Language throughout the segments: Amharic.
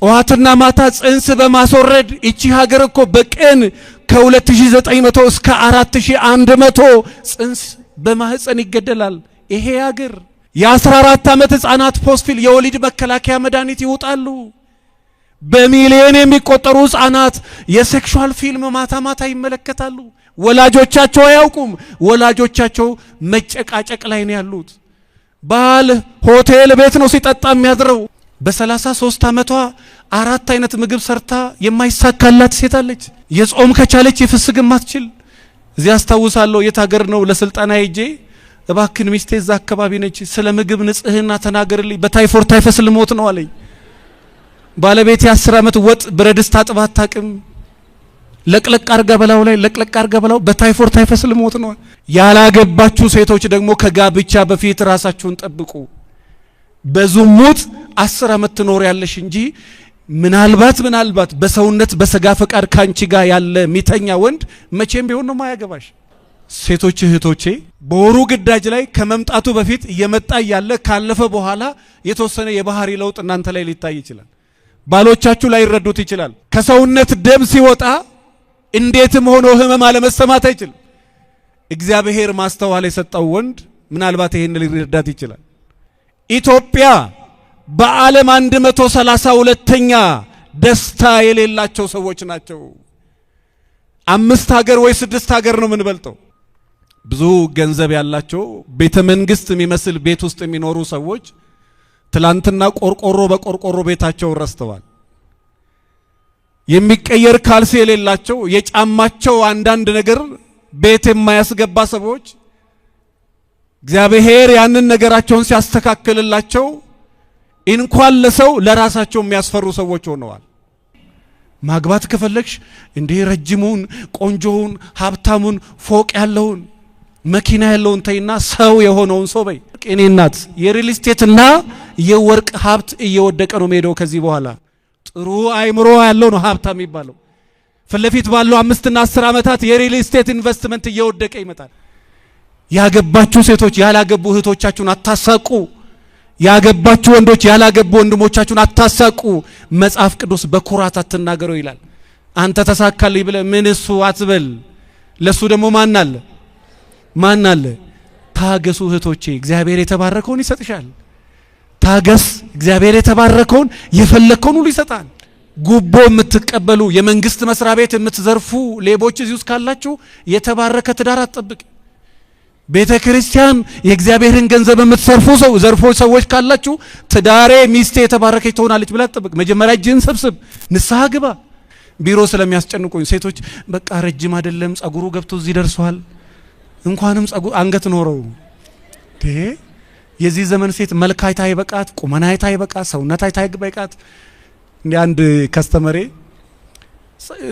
ጠዋትና ማታ ጽንስ በማስወረድ እቺ ሀገር እኮ በቀን ከ2900 እስከ 4100 ጽንስ በማህፀን ይገደላል። ይሄ ሀገር የ14 ዓመት ህፃናት ፖስፊል የወሊድ መከላከያ መድኃኒት ይውጣሉ። በሚሊዮን የሚቆጠሩ ህፃናት የ sexual ፊልም ማታ ማታ ይመለከታሉ። ወላጆቻቸው አያውቁም። ወላጆቻቸው መጨቃጨቅ ላይ ነው ያሉት። ባል ሆቴል ቤት ነው ሲጠጣ የሚያድረው። በ33 ዓመቷ አራት አይነት ምግብ ሰርታ የማይሳካላት ሴት አለች። የጾም ከቻለች የፍስግ ማትችል። እዚህ አስታውሳለሁ፣ የት ሀገር ነው ለስልጠና ሄጄ፣ እባክን ሚስቴ እዛ አካባቢ ነች፣ ስለ ምግብ ንጽህና ተናገርልኝ፣ በታይፎይድ ታይፈስ ልሞት ነው አለኝ። ባለቤቴ የ10 ዓመት ወጥ ብረት ድስት አጥባ አታውቅም። ለቅለቅ አርጋ በላው ላይ ለቅለቅ አርጋ በላው፣ በታይፎይድ ታይፈስ ልሞት ነው። ያላገባችሁ ሴቶች ደግሞ ከጋብቻ በፊት ራሳችሁን ጠብቁ። በዝሙት 10 ዓመት ትኖር ያለሽ እንጂ ምናልባት ምናልባት በሰውነት በስጋ ፈቃድ ካንቺ ጋር ያለ ሚተኛ ወንድ መቼም ቢሆን ነው ማያገባሽ። ሴቶች እህቶቼ፣ በወሩ ግዳጅ ላይ ከመምጣቱ በፊት፣ እየመጣ እያለ፣ ካለፈ በኋላ የተወሰነ የባህሪ ለውጥ እናንተ ላይ ሊታይ ይችላል። ባሎቻችሁ ላይረዱት ይችላል። ከሰውነት ደም ሲወጣ እንዴትም ሆኖ ህመም አለመሰማት አይችልም። እግዚአብሔር ማስተዋል የሰጠው ወንድ ምናልባት ይሄን ሊረዳት ይችላል። ኢትዮጵያ በዓለም 132ኛ ደስታ የሌላቸው ሰዎች ናቸው። አምስት ሀገር ወይ ስድስት ሀገር ነው የምንበልጠው። ብዙ ገንዘብ ያላቸው፣ ቤተ መንግስት የሚመስል ቤት ውስጥ የሚኖሩ ሰዎች ትላንትና ቆርቆሮ በቆርቆሮ ቤታቸውን ረስተዋል። የሚቀየር ካልሲ የሌላቸው፣ የጫማቸው አንዳንድ ነገር ቤት የማያስገባ ሰዎች እግዚአብሔር ያንን ነገራቸውን ሲያስተካክልላቸው እንኳን ለሰው ለራሳቸው የሚያስፈሩ ሰዎች ሆነዋል። ማግባት ከፈለግሽ እንዲህ ረጅሙን፣ ቆንጆውን፣ ሀብታሙን፣ ፎቅ ያለውን፣ መኪና ያለውን ተይና ሰው የሆነውን ሰው በይ። እኔ እናት የ real estate ና የወርቅ ሀብት እየወደቀ ነው ሄደው። ከዚህ በኋላ ጥሩ አይምሮ ያለው ነው ሀብታም የሚባለው። ፊት ለፊት ባለው 5ና 10 ዓመታት የ real estate ኢንቨስትመንት እየወደቀ ይመጣል። ያገባችሁ ሴቶች ያላገቡ እህቶቻችሁን አታሳቁ። ያገባችሁ ወንዶች ያላገቡ ወንድሞቻችሁን አታሳቁ። መጽሐፍ ቅዱስ በኩራት አትናገረው ይላል። አንተ ተሳካልኝ ብለህ ምን እሱ አትበል። ለሱ ደግሞ ማን አለ? ማን አለ? ታገሱ እህቶቼ፣ እግዚአብሔር የተባረከውን ይሰጥሻል። ታገስ፣ እግዚአብሔር የተባረከውን የፈለግከውን ሁሉ ይሰጣል። ጉቦ የምትቀበሉ፣ የመንግስት መስሪያ ቤት የምትዘርፉ ሌቦች እዚህ ውስጥ ካላችሁ የተባረከ ትዳር አትጠብቅ። ቤተ ክርስቲያን የእግዚአብሔርን ገንዘብ የምትሰርፉ ሰው ዘርፎ ሰዎች ካላችሁ ትዳሬ ሚስቴ የተባረከች ትሆናለች ብላ አትጠብቅ። መጀመሪያ እጅህን ሰብስብ፣ ንስሐ ግባ። ቢሮ ስለሚያስጨንቁኝ ሴቶች በቃ ረጅም አይደለም፣ ጸጉሩ ገብቶ እዚህ ደርሷል። እንኳንም ጸጉር አንገት ኖረው። የዚህ ዘመን ሴት መልክ አይታ አይበቃት፣ ቁመና አይታ አይበቃት፣ ሰውነት አይታ አይበቃት። እንደ አንድ customer ኤ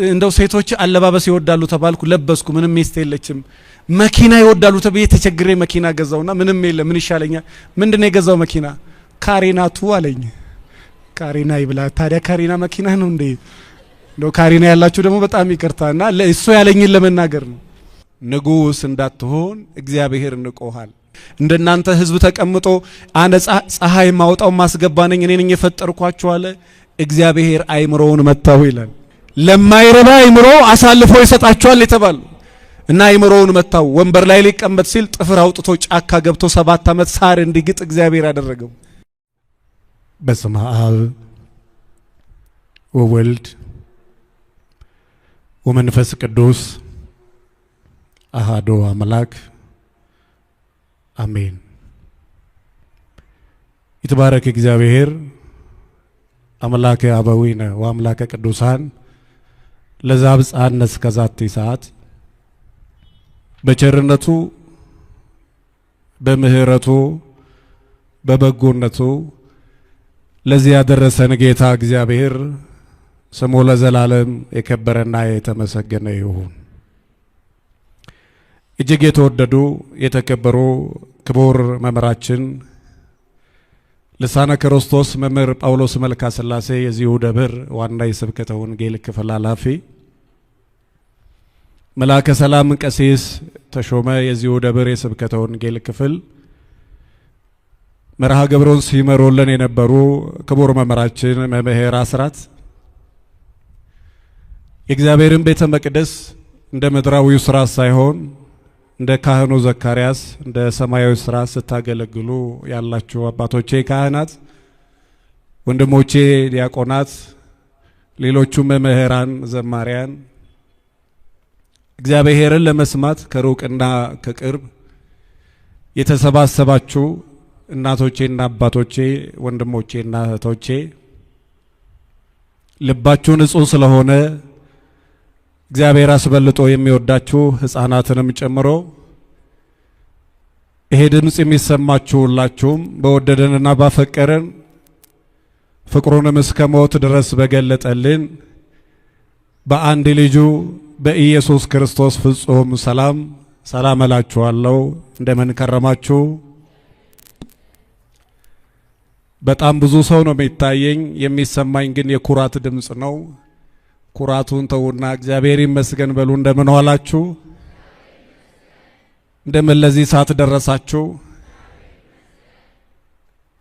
እንደው ሴቶች አለባበስ ይወዳሉ ተባልኩ፣ ለበስኩ፣ ምንም ሚስት የለችም። መኪና ይወዳሉ ተብዬ ተቸግሬ መኪና ገዛውና ምንም የለም፣ ምን ይሻለኛል? ምንድነው የገዛው መኪና? ካሬና ቱ አለኝ። ካሬና ይብላ ታዲያ፣ ካሬና መኪና ነው እንዴ? እንደው ካሬና ያላችሁ ደግሞ በጣም ይቅርታና ለእሱ ያለኝን ለመናገር ነው። ንጉስ እንዳትሆን እግዚአብሔር ንቆሃል። እንደናንተ ህዝብ ተቀምጦ አነ ፀሐይ ማውጣው ማስገባ ነኝ፣ እኔ ነኝ የፈጠርኳችሁ አለ። እግዚአብሔር አይምሮውን መታው ይላል። ለማይረባ አይምሮ አሳልፎ ይሰጣቸዋል የተባሉ እና አይምሮውን መታው። ወንበር ላይ ሊቀመጥ ሲል ጥፍር አውጥቶ ጫካ ገብቶ 7 ዓመት ሳር እንዲግጥ እግዚአብሔር አደረገው። በስመ አብ ወወልድ ወመንፈስ ቅዱስ አሃዶ አምላክ አሜን። ይትባረክ እግዚአብሔር አምላከ አበዊነ ወአምላከ ቅዱሳን ለዘአብጽሐነ እስከ ዛቲ ሰዓት። በቸርነቱ፣ በምሕረቱ፣ በበጎነቱ ለዚህ ያደረሰን ጌታ እግዚአብሔር ስሙ ለዘላለም የከበረና የተመሰገነ ይሁን። እጅግ የተወደዱ የተከበሩ ክቡር መምህራችን ልሳነ ክርስቶስ መምህር ጳውሎስ መልካ ሥላሴ፣ የዚሁ ደብር ዋና የስብከተ ወንጌል ክፍል ኃላፊ፣ መልአከ ሰላም ቀሲስ ተሾመ፣ የዚሁ ደብር የስብከተ ወንጌል ክፍል መርሃ ግብሩን ሲመሩልን የነበሩ ክቡር መምህራችን መምህር አስራት፣ የእግዚአብሔርን ቤተ መቅደስ እንደ ምድራዊው ስራ ሳይሆን እንደ ካህኑ ዘካርያስ እንደ ሰማያዊ ስራ ስታገለግሉ ያላችሁ አባቶቼ ካህናት፣ ወንድሞቼ ዲያቆናት፣ ሌሎቹ መምህራን፣ ዘማሪያን፣ እግዚአብሔርን ለመስማት ከሩቅና ከቅርብ የተሰባሰባችሁ እናቶቼና አባቶቼ፣ ወንድሞቼና እህቶቼ፣ ልባችሁ ንጹሕ ስለሆነ እግዚአብሔር አስበልጦ የሚወዳችሁ ሕፃናትንም ጨምሮ ይሄ ድምፅ የሚሰማችሁ ሁላችሁም በወደደንና ባፈቀረን ፍቅሩንም እስከ ሞት ድረስ በገለጠልን በአንድ ልጁ በኢየሱስ ክርስቶስ ፍጹም ሰላም ሰላም እላችኋለሁ። እንደምን ከረማችሁ? በጣም ብዙ ሰው ነው የሚታየኝ፣ የሚሰማኝ ግን የኩራት ድምፅ ነው። ኩራቱን ተውና እግዚአብሔር ይመስገን በሉ። እንደምን ዋላችሁ? እንደምን ለዚህ ሰዓት ደረሳችሁ?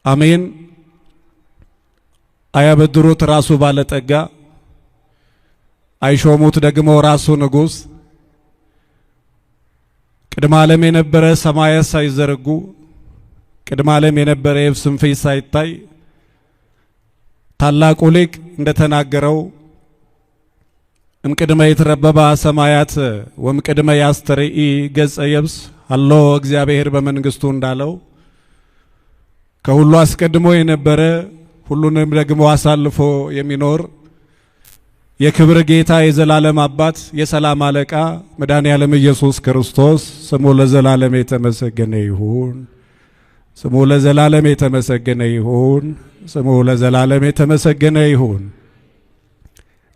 አሜን። አያበድሩት ራሱ ባለጠጋ፣ አይሾሙት ደግሞ ራሱ ንጉሥ። ቅድመ ዓለም የነበረ ሰማያት ሳይዘረጉ፣ ቅድመ ዓለም የነበረ የብስም ፊት ሳይታይ ታላቁ ሊቅ እንደተናገረው እምቅድመ ይትረበባ ሰማያት ወእምቅድመ ያስተርኢ ገጸ የብስ አሎ እግዚአብሔር በመንግስቱ እንዳለው ከሁሉ አስቀድሞ የነበረ ሁሉንም ደግሞ አሳልፎ የሚኖር የክብር ጌታ የዘላለም አባት የሰላም አለቃ መድኃኔዓለም ኢየሱስ ክርስቶስ ስሙ ለዘላለም የተመሰገነ ይሁን። ስሙ ለዘላለም የተመሰገነ ይሁን። ስሙ ለዘላለም የተመሰገነ ይሁን።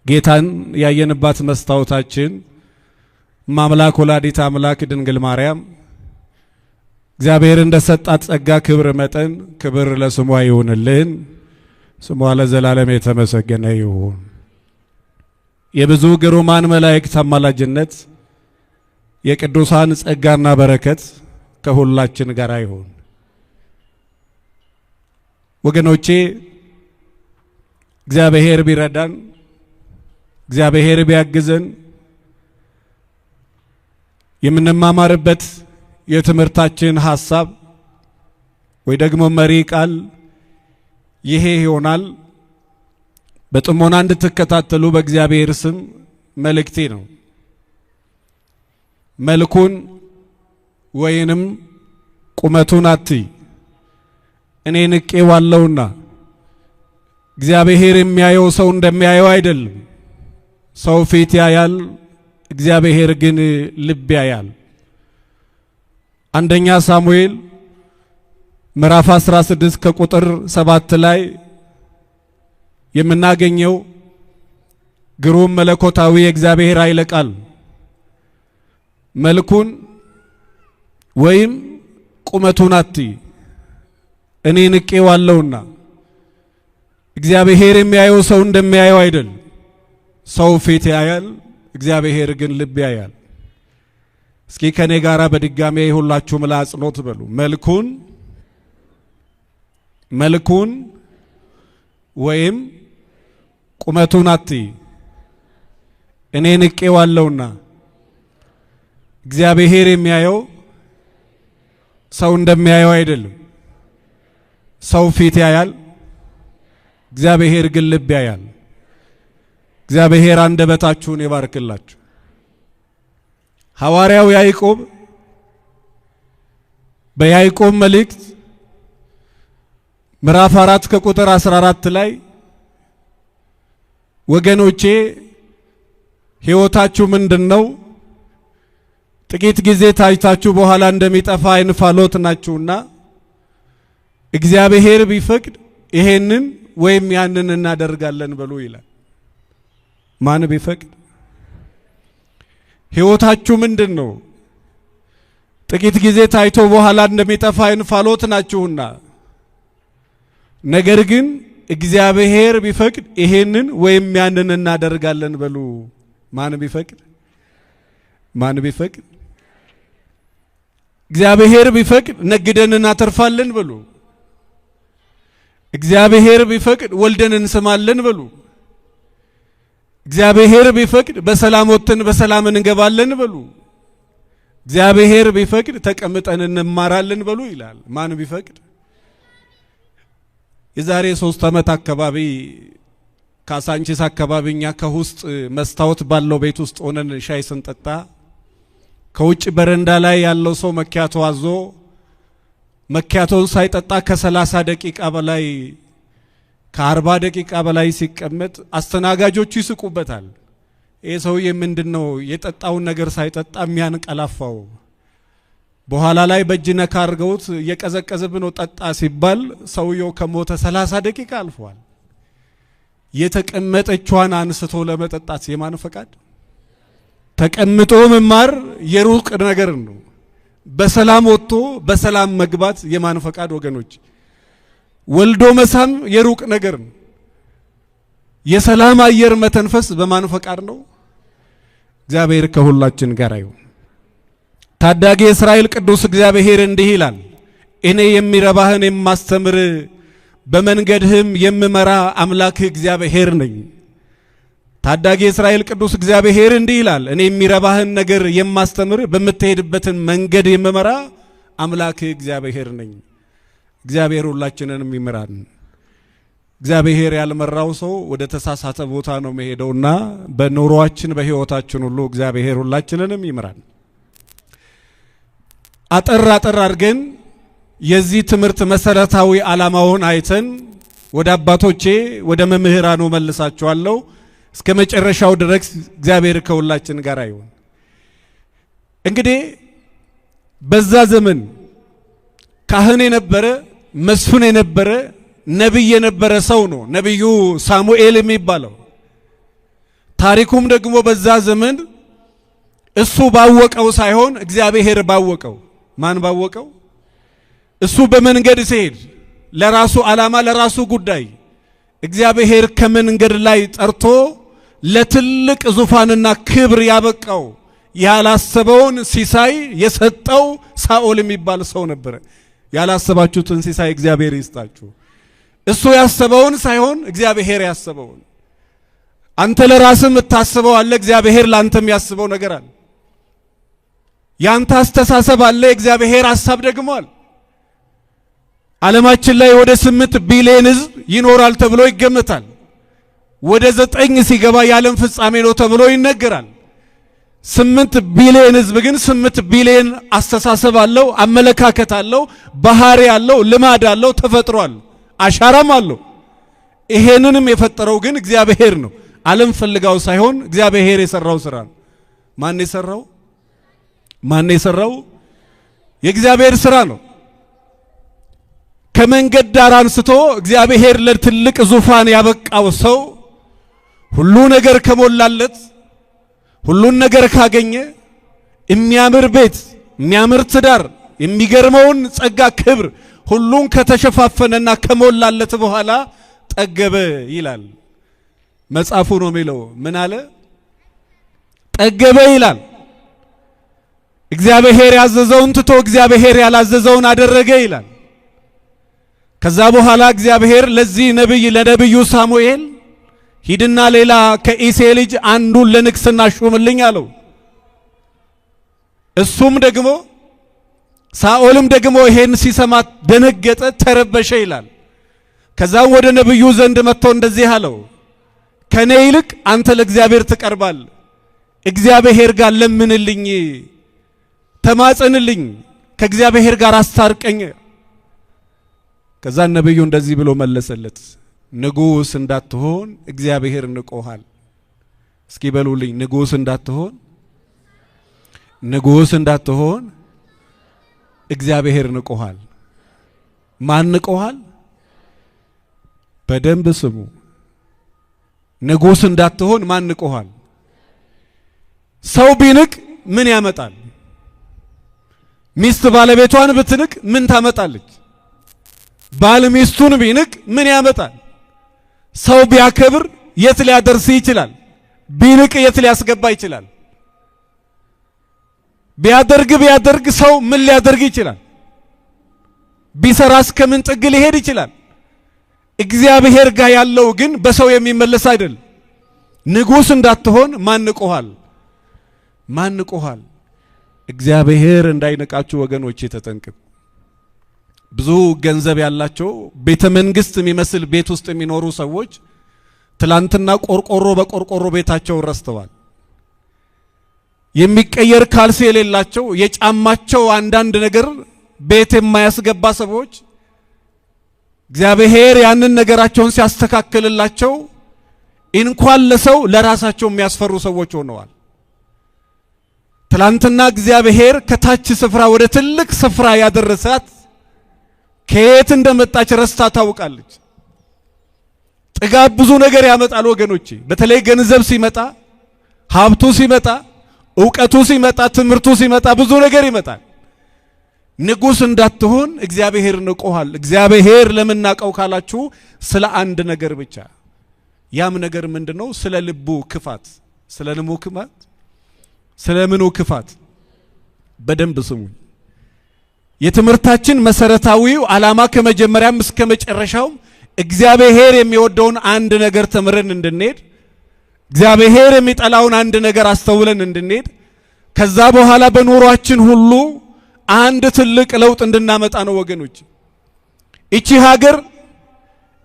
ጌታን ያየንባት መስታወታችን ማምላክ ወላዲት አምላክ ድንግል ማርያም እግዚአብሔር እንደሰጣት ጸጋ ክብር መጠን ክብር ለስሟ ይሁንልን። ስሟ ለዘላለም የተመሰገነ ይሁን። የብዙ ግሩማን መላእክት አማላጅነት የቅዱሳን ጸጋና በረከት ከሁላችን ጋር ይሁን። ወገኖቼ፣ እግዚአብሔር ቢረዳን፣ እግዚአብሔር ቢያግዘን የምንማማርበት የትምህርታችን ሐሳብ ወይ ደግሞ መሪ ቃል ይሄ ይሆናል። በጥሞና እንድትከታተሉ በእግዚአብሔር ስም መልእክቴ ነው። መልኩን ወይንም ቁመቱን አትይ፣ እኔ ንቄዋለሁና። እግዚአብሔር የሚያየው ሰው እንደሚያየው አይደለም። ሰው ፊት ያያል፣ እግዚአብሔር ግን ልብ ያያል። አንደኛ ሳሙኤል ምዕራፍ 16 ከቁጥር 7 ላይ የምናገኘው ግሩም መለኮታዊ የእግዚአብሔር ኃይለ ቃል መልኩን ወይም ቁመቱን አትይ፣ እኔ ንቄዋለሁና። እግዚአብሔር የሚያየው ሰው እንደሚያየው አይደል። ሰው ፊት ያያል፣ እግዚአብሔር ግን ልብ ያያል። እስኪ ከኔ ጋራ በድጋሜ ሁላችሁም ለአጽንኦት በሉ። መልኩን መልኩን ወይም ቁመቱን አትይ፣ እኔ ንቄዋለሁና። እግዚአብሔር የሚያየው ሰው እንደሚያየው አይደለም። ሰው ፊት ያያል፣ እግዚአብሔር ግን ልብ ያያል። እግዚአብሔር አንደበታችሁን ይባርክላችሁ። ሐዋርያው ያዕቆብ በያዕቆብ መልእክት ምዕራፍ 4 ከቁጥር 14 ላይ ወገኖቼ ሕይወታችሁ ምንድን ነው? ጥቂት ጊዜ ታይታችሁ በኋላ እንደሚጠፋ እንፋሎት ናችሁና እግዚአብሔር ቢፈቅድ ይሄንን ወይም ያንን እናደርጋለን በሉ ይላል። ማን ቢፈቅድ? ሕይወታችሁ ምንድን ነው? ጥቂት ጊዜ ታይቶ በኋላ እንደሚጠፋ እንፋሎት ናችሁና ነገር ግን እግዚአብሔር ቢፈቅድ ይሄንን ወይም ያንን እናደርጋለን በሉ። ማን ቢፈቅድ? ማን ቢፈቅድ? እግዚአብሔር ቢፈቅድ ነግደን እናተርፋለን በሉ። እግዚአብሔር ቢፈቅድ ወልደን እንስማለን በሉ። እግዚአብሔር ቢፈቅድ በሰላም ወጥተን በሰላም እንገባለን በሉ። እግዚአብሔር ቢፈቅድ ተቀምጠን እንማራለን በሉ ይላል። ማን ቢፈቅድ? የዛሬ 3 ዓመት አካባቢ ካሳንቺስ አካባቢ እኛ ከውስጥ መስታወት ባለው ቤት ውስጥ ሆነን ሻይ ስንጠጣ ከውጭ በረንዳ ላይ ያለው ሰው መኪያቶ አዞ መኪያቶን ሳይጠጣ ከ30 ደቂቃ በላይ ከ40 ደቂቃ በላይ ሲቀመጥ አስተናጋጆቹ ይስቁበታል። ይህ ሰውዬ ምንድነው የጠጣውን ነገር ሳይጠጣ የሚያንቀላፋው? በኋላ ላይ በእጅ ነካ አድርገውት እየቀዘቀዘብን ነው ጠጣ ሲባል ሰውየው ከሞተ 30 ደቂቃ አልፏል። የተቀመጠችዋን አንስቶ ለመጠጣት የማን ፈቃድ? ተቀምጦ መማር የሩቅ ነገር ነው። በሰላም ወጥቶ በሰላም መግባት የማን ፈቃድ ወገኖች? ወልዶ መሳም የሩቅ ነገር ነው። የሰላም አየር መተንፈስ በማን ፈቃድ ነው? እግዚአብሔር ከሁላችን ጋር ይሁን። ታዳጊ የእስራኤል ቅዱስ እግዚአብሔር እንዲህ ይላል፣ እኔ የሚረባህን የማስተምር በመንገድህም የምመራ አምላክህ እግዚአብሔር ነኝ። ታዳጊ የእስራኤል ቅዱስ እግዚአብሔር እንዲህ ይላል፣ እኔ የሚረባህን ነገር የማስተምር በምትሄድበትን መንገድ የምመራ አምላክህ እግዚአብሔር ነኝ። እግዚአብሔር ሁላችንንም ይምራን። እግዚአብሔር ያልመራው ሰው ወደ ተሳሳተ ቦታ ነው የሚሄደውና በኑሯችን በሕይወታችን ሁሉ እግዚአብሔር ሁላችንንም ይምራን። አጠር አጠር አድርገን የዚህ ትምህርት መሰረታዊ ዓላማውን አይተን ወደ አባቶቼ ወደ መምህራኑ መልሳችኋለሁ። እስከ መጨረሻው ድረስ እግዚአብሔር ከሁላችን ጋር ይሁን። እንግዲህ በዛ ዘመን ካህን የነበረ መስፍን የነበረ ነብይ የነበረ ሰው ነው ነብዩ ሳሙኤል የሚባለው። ታሪኩም ደግሞ በዛ ዘመን እሱ ባወቀው ሳይሆን እግዚአብሔር ባወቀው። ማን ባወቀው? እሱ በመንገድ ሲሄድ ለራሱ ዓላማ ለራሱ ጉዳይ እግዚአብሔር ከመንገድ ላይ ጠርቶ ለትልቅ ዙፋንና ክብር ያበቃው ያላሰበውን ሲሳይ የሰጠው ሳኦል የሚባል ሰው ነበረ። ያላሰባችሁትን ሲሳይ እግዚአብሔር ይስጣችሁ። እሱ ያሰበውን ሳይሆን እግዚአብሔር ያሰበውን። አንተ ለራስህ የምታስበው አለ፣ እግዚአብሔር ላንተ የሚያስበው ነገር አለ። ያንተ አስተሳሰብ አለ፣ እግዚአብሔር ሐሳብ ደግሞ አለ። ዓለማችን ላይ ወደ 8 ቢሊዮን ሕዝብ ይኖራል ተብሎ ይገመታል። ወደ 9 ሲገባ የዓለም ፍጻሜ ነው ተብሎ ይነገራል። 8 ቢሊዮን ሕዝብ ግን 8 ቢሊዮን አስተሳሰብ አለው፣ አመለካከት አለው፣ ባህሪ አለው፣ ልማድ አለው፣ ተፈጥሮ አለው፣ አሻራም አለው። ይሄንንም የፈጠረው ግን እግዚአብሔር ነው። ዓለም ፈልጋው ሳይሆን እግዚአብሔር የሰራው ስራ ነው። ማን የሰራው? ማን የሰራው? የእግዚአብሔር ስራ ነው። ከመንገድ ዳር አንስቶ እግዚአብሔር ለትልቅ ዙፋን ያበቃው ሰው ሁሉ ነገር ከሞላለት፣ ሁሉን ነገር ካገኘ፣ የሚያምር ቤት፣ የሚያምር ትዳር፣ የሚገርመውን ጸጋ ክብር ሁሉን ከተሸፋፈነና ከሞላለት በኋላ ጠገበ ይላል መጽሐፉ ነው የሚለው። ምን አለ? ጠገበ ይላል። እግዚአብሔር ያዘዘውን ትቶ እግዚአብሔር ያላዘዘውን አደረገ ይላል። ከዛ በኋላ እግዚአብሔር ለዚህ ነብይ ለነብዩ ሳሙኤል ሂድና ሌላ ከኢሴ ልጅ አንዱን ለንግስና ሹምልኝ አለው። እሱም ደግሞ ሳኦልም ደግሞ ይሄን ሲሰማ ደነገጠ፣ ተረበሸ ይላል። ከዛም ወደ ነብዩ ዘንድ መጥቶ እንደዚህ አለው፣ ከኔ ይልቅ አንተ ለእግዚአብሔር ትቀርባል፣ እግዚአብሔር ጋር ለምንልኝ፣ ተማጸንልኝ፣ ከእግዚአብሔር ጋር አስታርቀኝ። ከዛ ነብዩ እንደዚህ ብሎ መለሰለት፣ ንጉስ እንዳትሆን እግዚአብሔር ንቆሃል። እስኪ በሉልኝ፣ ንጉስ እንዳትሆን፣ ንጉስ እንዳትሆን እግዚአብሔር ንቆሃል። ማን ንቆሃል? በደንብ ስሙ። ንጉስ እንዳትሆን ማን ንቆሃል? ሰው ቢንቅ ምን ያመጣል? ሚስት ባለቤቷን ብትንቅ ምን ታመጣለች? ባል ሚስቱን ቢንቅ ምን ያመጣል? ሰው ቢያከብር የት ሊያደርስ ይችላል? ቢንቅ የት ሊያስገባ ይችላል? ቢያደርግ ሰው ምን ሊያደርግ ይችላል? ቢሰራ እስከ ምን ጥግ ሊሄድ ይችላል? እግዚአብሔር ጋር ያለው ግን በሰው የሚመለስ አይደል። ንጉስ እንዳትሆን ማን ንቆሃል? ማን ንቆሃል? እግዚአብሔር እንዳይንቃችሁ ወገኖቼ ተጠንቀቁ። ብዙ ገንዘብ ያላቸው ቤተ መንግስት የሚመስል ቤት ውስጥ የሚኖሩ ሰዎች ትላንትና ቆርቆሮ በቆርቆሮ ቤታቸውን ረስተዋል። የሚቀየር ካልሲ የሌላቸው፣ የጫማቸው አንዳንድ ነገር ቤት የማያስገባ ሰዎች እግዚአብሔር ያንን ነገራቸውን ሲያስተካክልላቸው እንኳን ለሰው ለራሳቸው የሚያስፈሩ ሰዎች ሆነዋል። ትላንትና እግዚአብሔር ከታች ስፍራ ወደ ትልቅ ስፍራ ያደረሳት ከየት እንደመጣች ረስታ ታውቃለች። ጥጋብ ብዙ ነገር ያመጣል ወገኖቼ። በተለይ ገንዘብ ሲመጣ፣ ሀብቱ ሲመጣ፣ እውቀቱ ሲመጣ፣ ትምህርቱ ሲመጣ ብዙ ነገር ይመጣል። ንጉስ እንዳትሆን እግዚአብሔር ንቆሃል። እግዚአብሔር ለምን ናቀው ካላችሁ ስለ አንድ ነገር ብቻ። ያም ነገር ምንድነው? ስለ ልቡ ክፋት። ስለ ልቡ ክፋት። ስለ ምኑ ክፋት? በደንብ ስሙኝ። የትምህርታችን መሰረታዊው ዓላማ ከመጀመሪያም እስከ መጨረሻው እግዚአብሔር የሚወደውን አንድ ነገር ተምረን እንድንሄድ፣ እግዚአብሔር የሚጠላውን አንድ ነገር አስተውለን እንድንሄድ፣ ከዛ በኋላ በኑሯችን ሁሉ አንድ ትልቅ ለውጥ እንድናመጣ ነው ወገኖች። እቺ ሀገር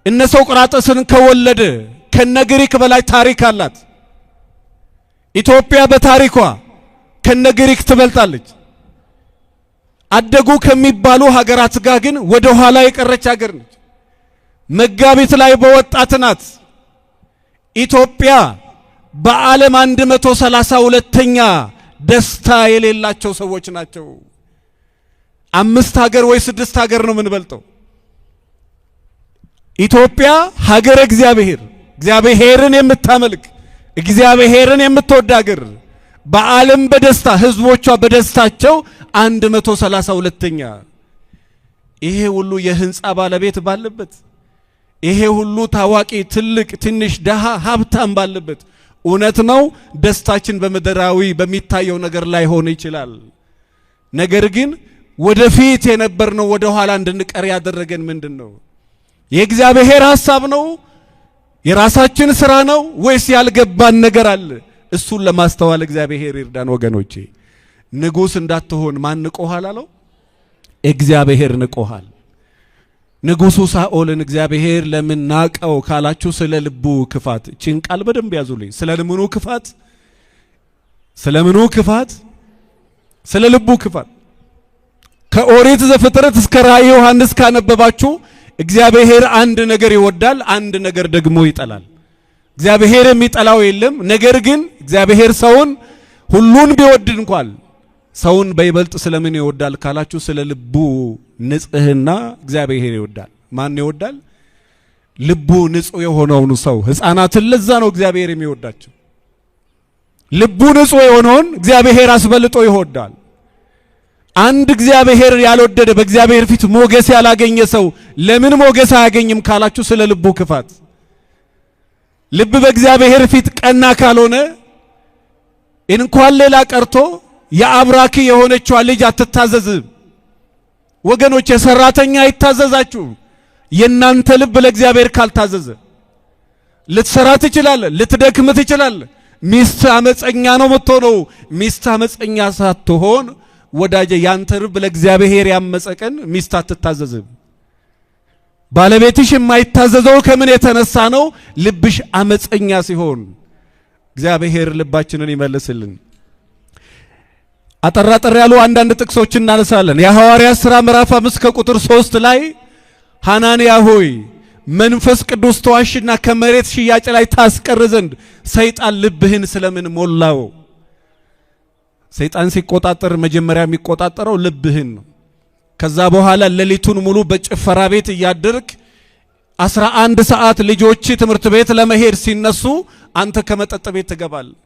እነ ሶቅራጥስን ከወለደ ከነ ግሪክ በላይ ታሪክ አላት። ኢትዮጵያ በታሪኳ ከነ ግሪክ ትበልጣለች። አደጉ ከሚባሉ ሀገራት ጋር ግን ወደ ኋላ የቀረች ሀገር ነች። መጋቢት ላይ በወጣት ናት። ኢትዮጵያ በዓለም 132ኛ ደስታ የሌላቸው ሰዎች ናቸው። 5 ሀገር ወይ 6 ሀገር ነው የምንበልጠው። ኢትዮጵያ ሀገረ እግዚአብሔር፣ እግዚአብሔርን የምታመልክ፣ እግዚአብሔርን የምትወድ ሀገር በዓለም በደስታ ህዝቦቿ በደስታቸው 132ኛ። ይሄ ሁሉ የህንፃ ባለቤት ባለበት፣ ይሄ ሁሉ ታዋቂ፣ ትልቅ፣ ትንሽ፣ ደሃ፣ ሀብታም ባለበት፣ እውነት ነው ደስታችን በምድራዊ በሚታየው ነገር ላይ ሆነ ይችላል። ነገር ግን ወደፊት የነበርነው ወደ ኋላ እንድንቀር ያደረገን ምንድነው? የእግዚአብሔር ሐሳብ ነው? የራሳችን ስራ ነው? ወይስ ያልገባን ነገር አለ? እሱን ለማስተዋል እግዚአብሔር ይርዳን ወገኖቼ። ንጉስ እንዳትሆን ማን ንቆሃል አለው? እግዚአብሔር ንቆሃል። ንጉሱ ሳኦልን እግዚአብሔር ለምን ናቀው ካላችሁ ስለ ልቡ ክፋት። እቺን ቃል በደንብ ያዙልኝ። ስለ ምኑ ክፋት? ስለ ምኑ ክፋት? ስለ ልቡ ክፋት። ከኦሪት ዘፍጥረት እስከ ራእይ ዮሐንስ ካነበባችሁ እግዚአብሔር አንድ ነገር ይወዳል፣ አንድ ነገር ደግሞ ይጠላል። እግዚአብሔር የሚጠላው የለም። ነገር ግን እግዚአብሔር ሰውን ሁሉን ቢወድ እንኳን ሰውን በይበልጥ ስለምን ይወዳል ካላችሁ ስለ ልቡ ንጽህና እግዚአብሔር ይወዳል። ማን ይወዳል? ልቡ ንጹህ የሆነውን ሰው። ሕፃናትን ለዛ ነው እግዚአብሔር የሚወዳቸው። ልቡ ንጹህ የሆነውን እግዚአብሔር አስበልጦ ይወዳል። አንድ እግዚአብሔር ያልወደደ፣ በእግዚአብሔር ፊት ሞገስ ያላገኘ ሰው ለምን ሞገስ አያገኝም ካላችሁ ስለ ልቡ ክፋት። ልብ በእግዚአብሔር ፊት ቀና ካልሆነ እንኳን ሌላ ቀርቶ የአብራኪ የሆነችዋ ልጅ አትታዘዝም። ወገኖች የሰራተኛ አይታዘዛችሁ። የናንተ ልብ ለእግዚአብሔር ካልታዘዘ ልትሰራ ትችላለህ፣ ልትደክም ትችላለህ። ሚስት አመፀኛ ነው የምትሆነው። ሚስት አመፀኛ ሳትሆን ወዳጄ ያንተ ልብ ለእግዚአብሔር ያመፀ ቀን ሚስት አትታዘዝም። ባለቤትሽ የማይታዘዘው ከምን የተነሳ ነው? ልብሽ አመፀኛ ሲሆን። እግዚአብሔር ልባችንን ይመልስልን። አጠራጠር ያሉ አንዳንድ ጥቅሶችን እናነሳለን። የሐዋርያት ሥራ ምዕራፍ 5 ከቁጥር 3 ላይ ሐናንያ ሆይ መንፈስ ቅዱስ ተዋሽና ከመሬት ሽያጭ ላይ ታስቀር ዘንድ ሰይጣን ልብህን ስለምን ሞላው? ሰይጣን ሲቆጣጠር መጀመሪያ የሚቆጣጠረው ልብህን ነው። ከዛ በኋላ ሌሊቱን ሙሉ በጭፈራ ቤት እያደርክ 11 ሰዓት ልጆች ትምህርት ቤት ለመሄድ ሲነሱ አንተ ከመጠጥ ቤት ትገባለህ።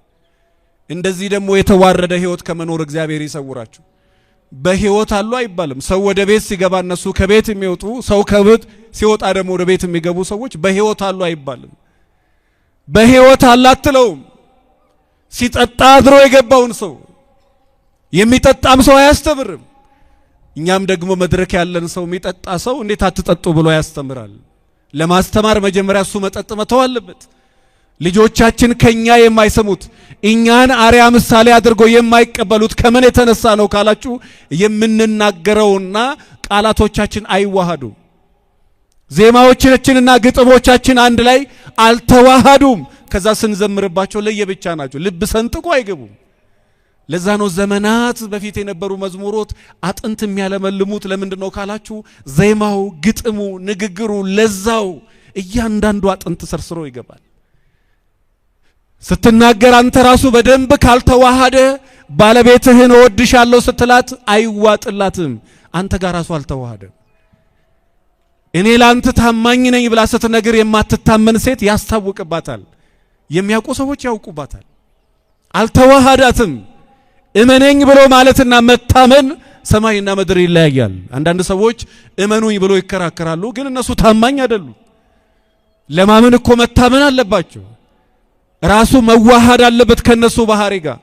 እንደዚህ ደግሞ የተዋረደ ህይወት ከመኖር እግዚአብሔር ይሰውራችሁ። በህይወት አሉ አይባልም። ሰው ወደ ቤት ሲገባ እነሱ ከቤት የሚወጡ፣ ሰው ከቤት ሲወጣ ደግሞ ወደ ቤት የሚገቡ ሰዎች በህይወት አሉ አይባልም። በህይወት አለ አትለውም። ሲጠጣ አድሮ የገባውን ሰው የሚጠጣም ሰው አያስተምርም። እኛም ደግሞ መድረክ ያለን ሰው የሚጠጣ ሰው እንዴት አትጠጡ ብሎ ያስተምራል። ለማስተማር መጀመሪያ እሱ መጠጥ መተው አለበት። ልጆቻችን ከኛ የማይሰሙት፣ እኛን አርያ ምሳሌ አድርጎ የማይቀበሉት ከምን የተነሳ ነው ካላችሁ የምንናገረውና ቃላቶቻችን አይዋሃዱም። ዜማዎቻችንና ግጥሞቻችን አንድ ላይ አልተዋሃዱም። ከዛ ስንዘምርባቸው ለየብቻ ናቸው፣ ልብ ሰንጥቆ አይገቡም። ለዛ ነው ዘመናት በፊት የነበሩ መዝሙሮት አጥንት የሚያለመልሙት። ለምንድን ነው ካላችሁ ዜማው፣ ግጥሙ፣ ንግግሩ፣ ለዛው እያንዳንዱ አጥንት ሰርስሮ ይገባል። ስትናገር አንተ ራሱ በደንብ ካልተዋሃደ ባለቤትህን እወድሻለሁ ስትላት አይዋጥላትም። አንተ ጋር ራሱ አልተዋሃደም። እኔ ላንተ ታማኝ ነኝ ብላ ስትነግር የማትታመን ሴት ያስታውቅባታል። የሚያውቁ ሰዎች ያውቁባታል። አልተዋሃዳትም። እመነኝ ብሎ ማለትና መታመን ሰማይና ምድር ይለያያል። አንዳንድ ሰዎች እመኑኝ ብሎ ይከራከራሉ፣ ግን እነሱ ታማኝ አይደሉም። ለማመን እኮ መታመን አለባቸው። ራሱ መዋሃድ አለበት ከነሱ ባህሪ ጋር።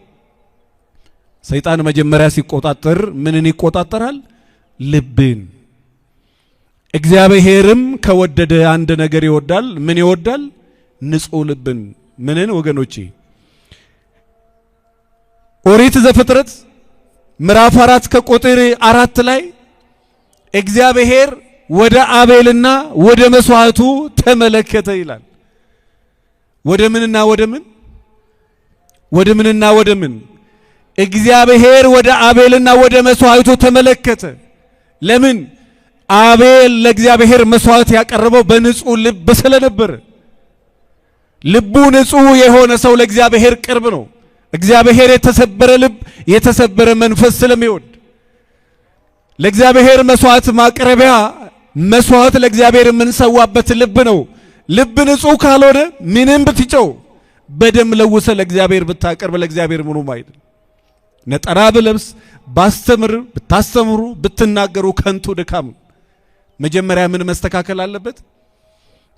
ሰይጣን መጀመሪያ ሲቆጣጠር ምንን ይቆጣጠራል? ልብን። እግዚአብሔርም ከወደደ አንድ ነገር ይወዳል። ምን ይወዳል? ንጹህ ልብን። ምንን ወገኖቼ? ኦሪት ዘፍጥረት ምዕራፍ 4 ከቁጥር 4 ላይ እግዚአብሔር ወደ አቤልና ወደ መስዋዕቱ ተመለከተ ይላል። ወደ ምንና ወደ ምን? ወደ ምንና ወደ ምን? እግዚአብሔር ወደ አቤልና ወደ መስዋዕቱ ተመለከተ። ለምን? አቤል ለእግዚአብሔር መስዋዕት ያቀረበው በንጹህ ልብ ስለነበር። ልቡ ንጹህ የሆነ ሰው ለእግዚአብሔር ቅርብ ነው። እግዚአብሔር የተሰበረ ልብ፣ የተሰበረ መንፈስ ስለሚወድ ለእግዚአብሔር መስዋዕት ማቅረቢያ መስዋዕት ለእግዚአብሔር የምንሰዋበት ልብ ነው። ልብ ንጹህ ካልሆነ ምንም ብትጨው በደም ለውሰ ለእግዚአብሔር ብታቀርብ ለእግዚአብሔር ምኑም አይደል። ነጠላ ብለብስ፣ ባስተምር፣ ብታስተምሩ፣ ብትናገሩ ከንቱ ድካም። መጀመሪያ ምን መስተካከል አለበት?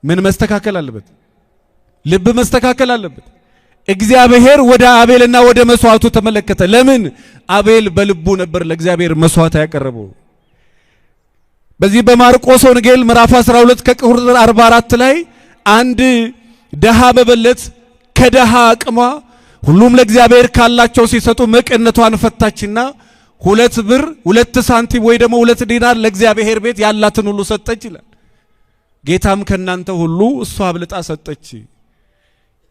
ምን መስተካከል አለበት? ልብ መስተካከል አለበት። እግዚአብሔር ወደ አቤልና ወደ መስዋዕቱ ተመለከተ። ለምን? አቤል በልቡ ነበር ለእግዚአብሔር መስዋዕት ያቀረበው። በዚህ በማርቆስ ወንጌል ምዕራፍ 12 ከቁጥር 44 ላይ አንድ ደሃ መበለት ከደሃ አቅሟ ሁሉም ለእግዚአብሔር ካላቸው ሲሰጡ መቀነቷን ፈታችና 2 ብር 2 ሳንቲም ወይ ደግሞ 2 ዲናር ለእግዚአብሔር ቤት ያላትን ሁሉ ሰጠች ይላል። ጌታም ከናንተ ሁሉ እሷ አብልጣ ሰጠች።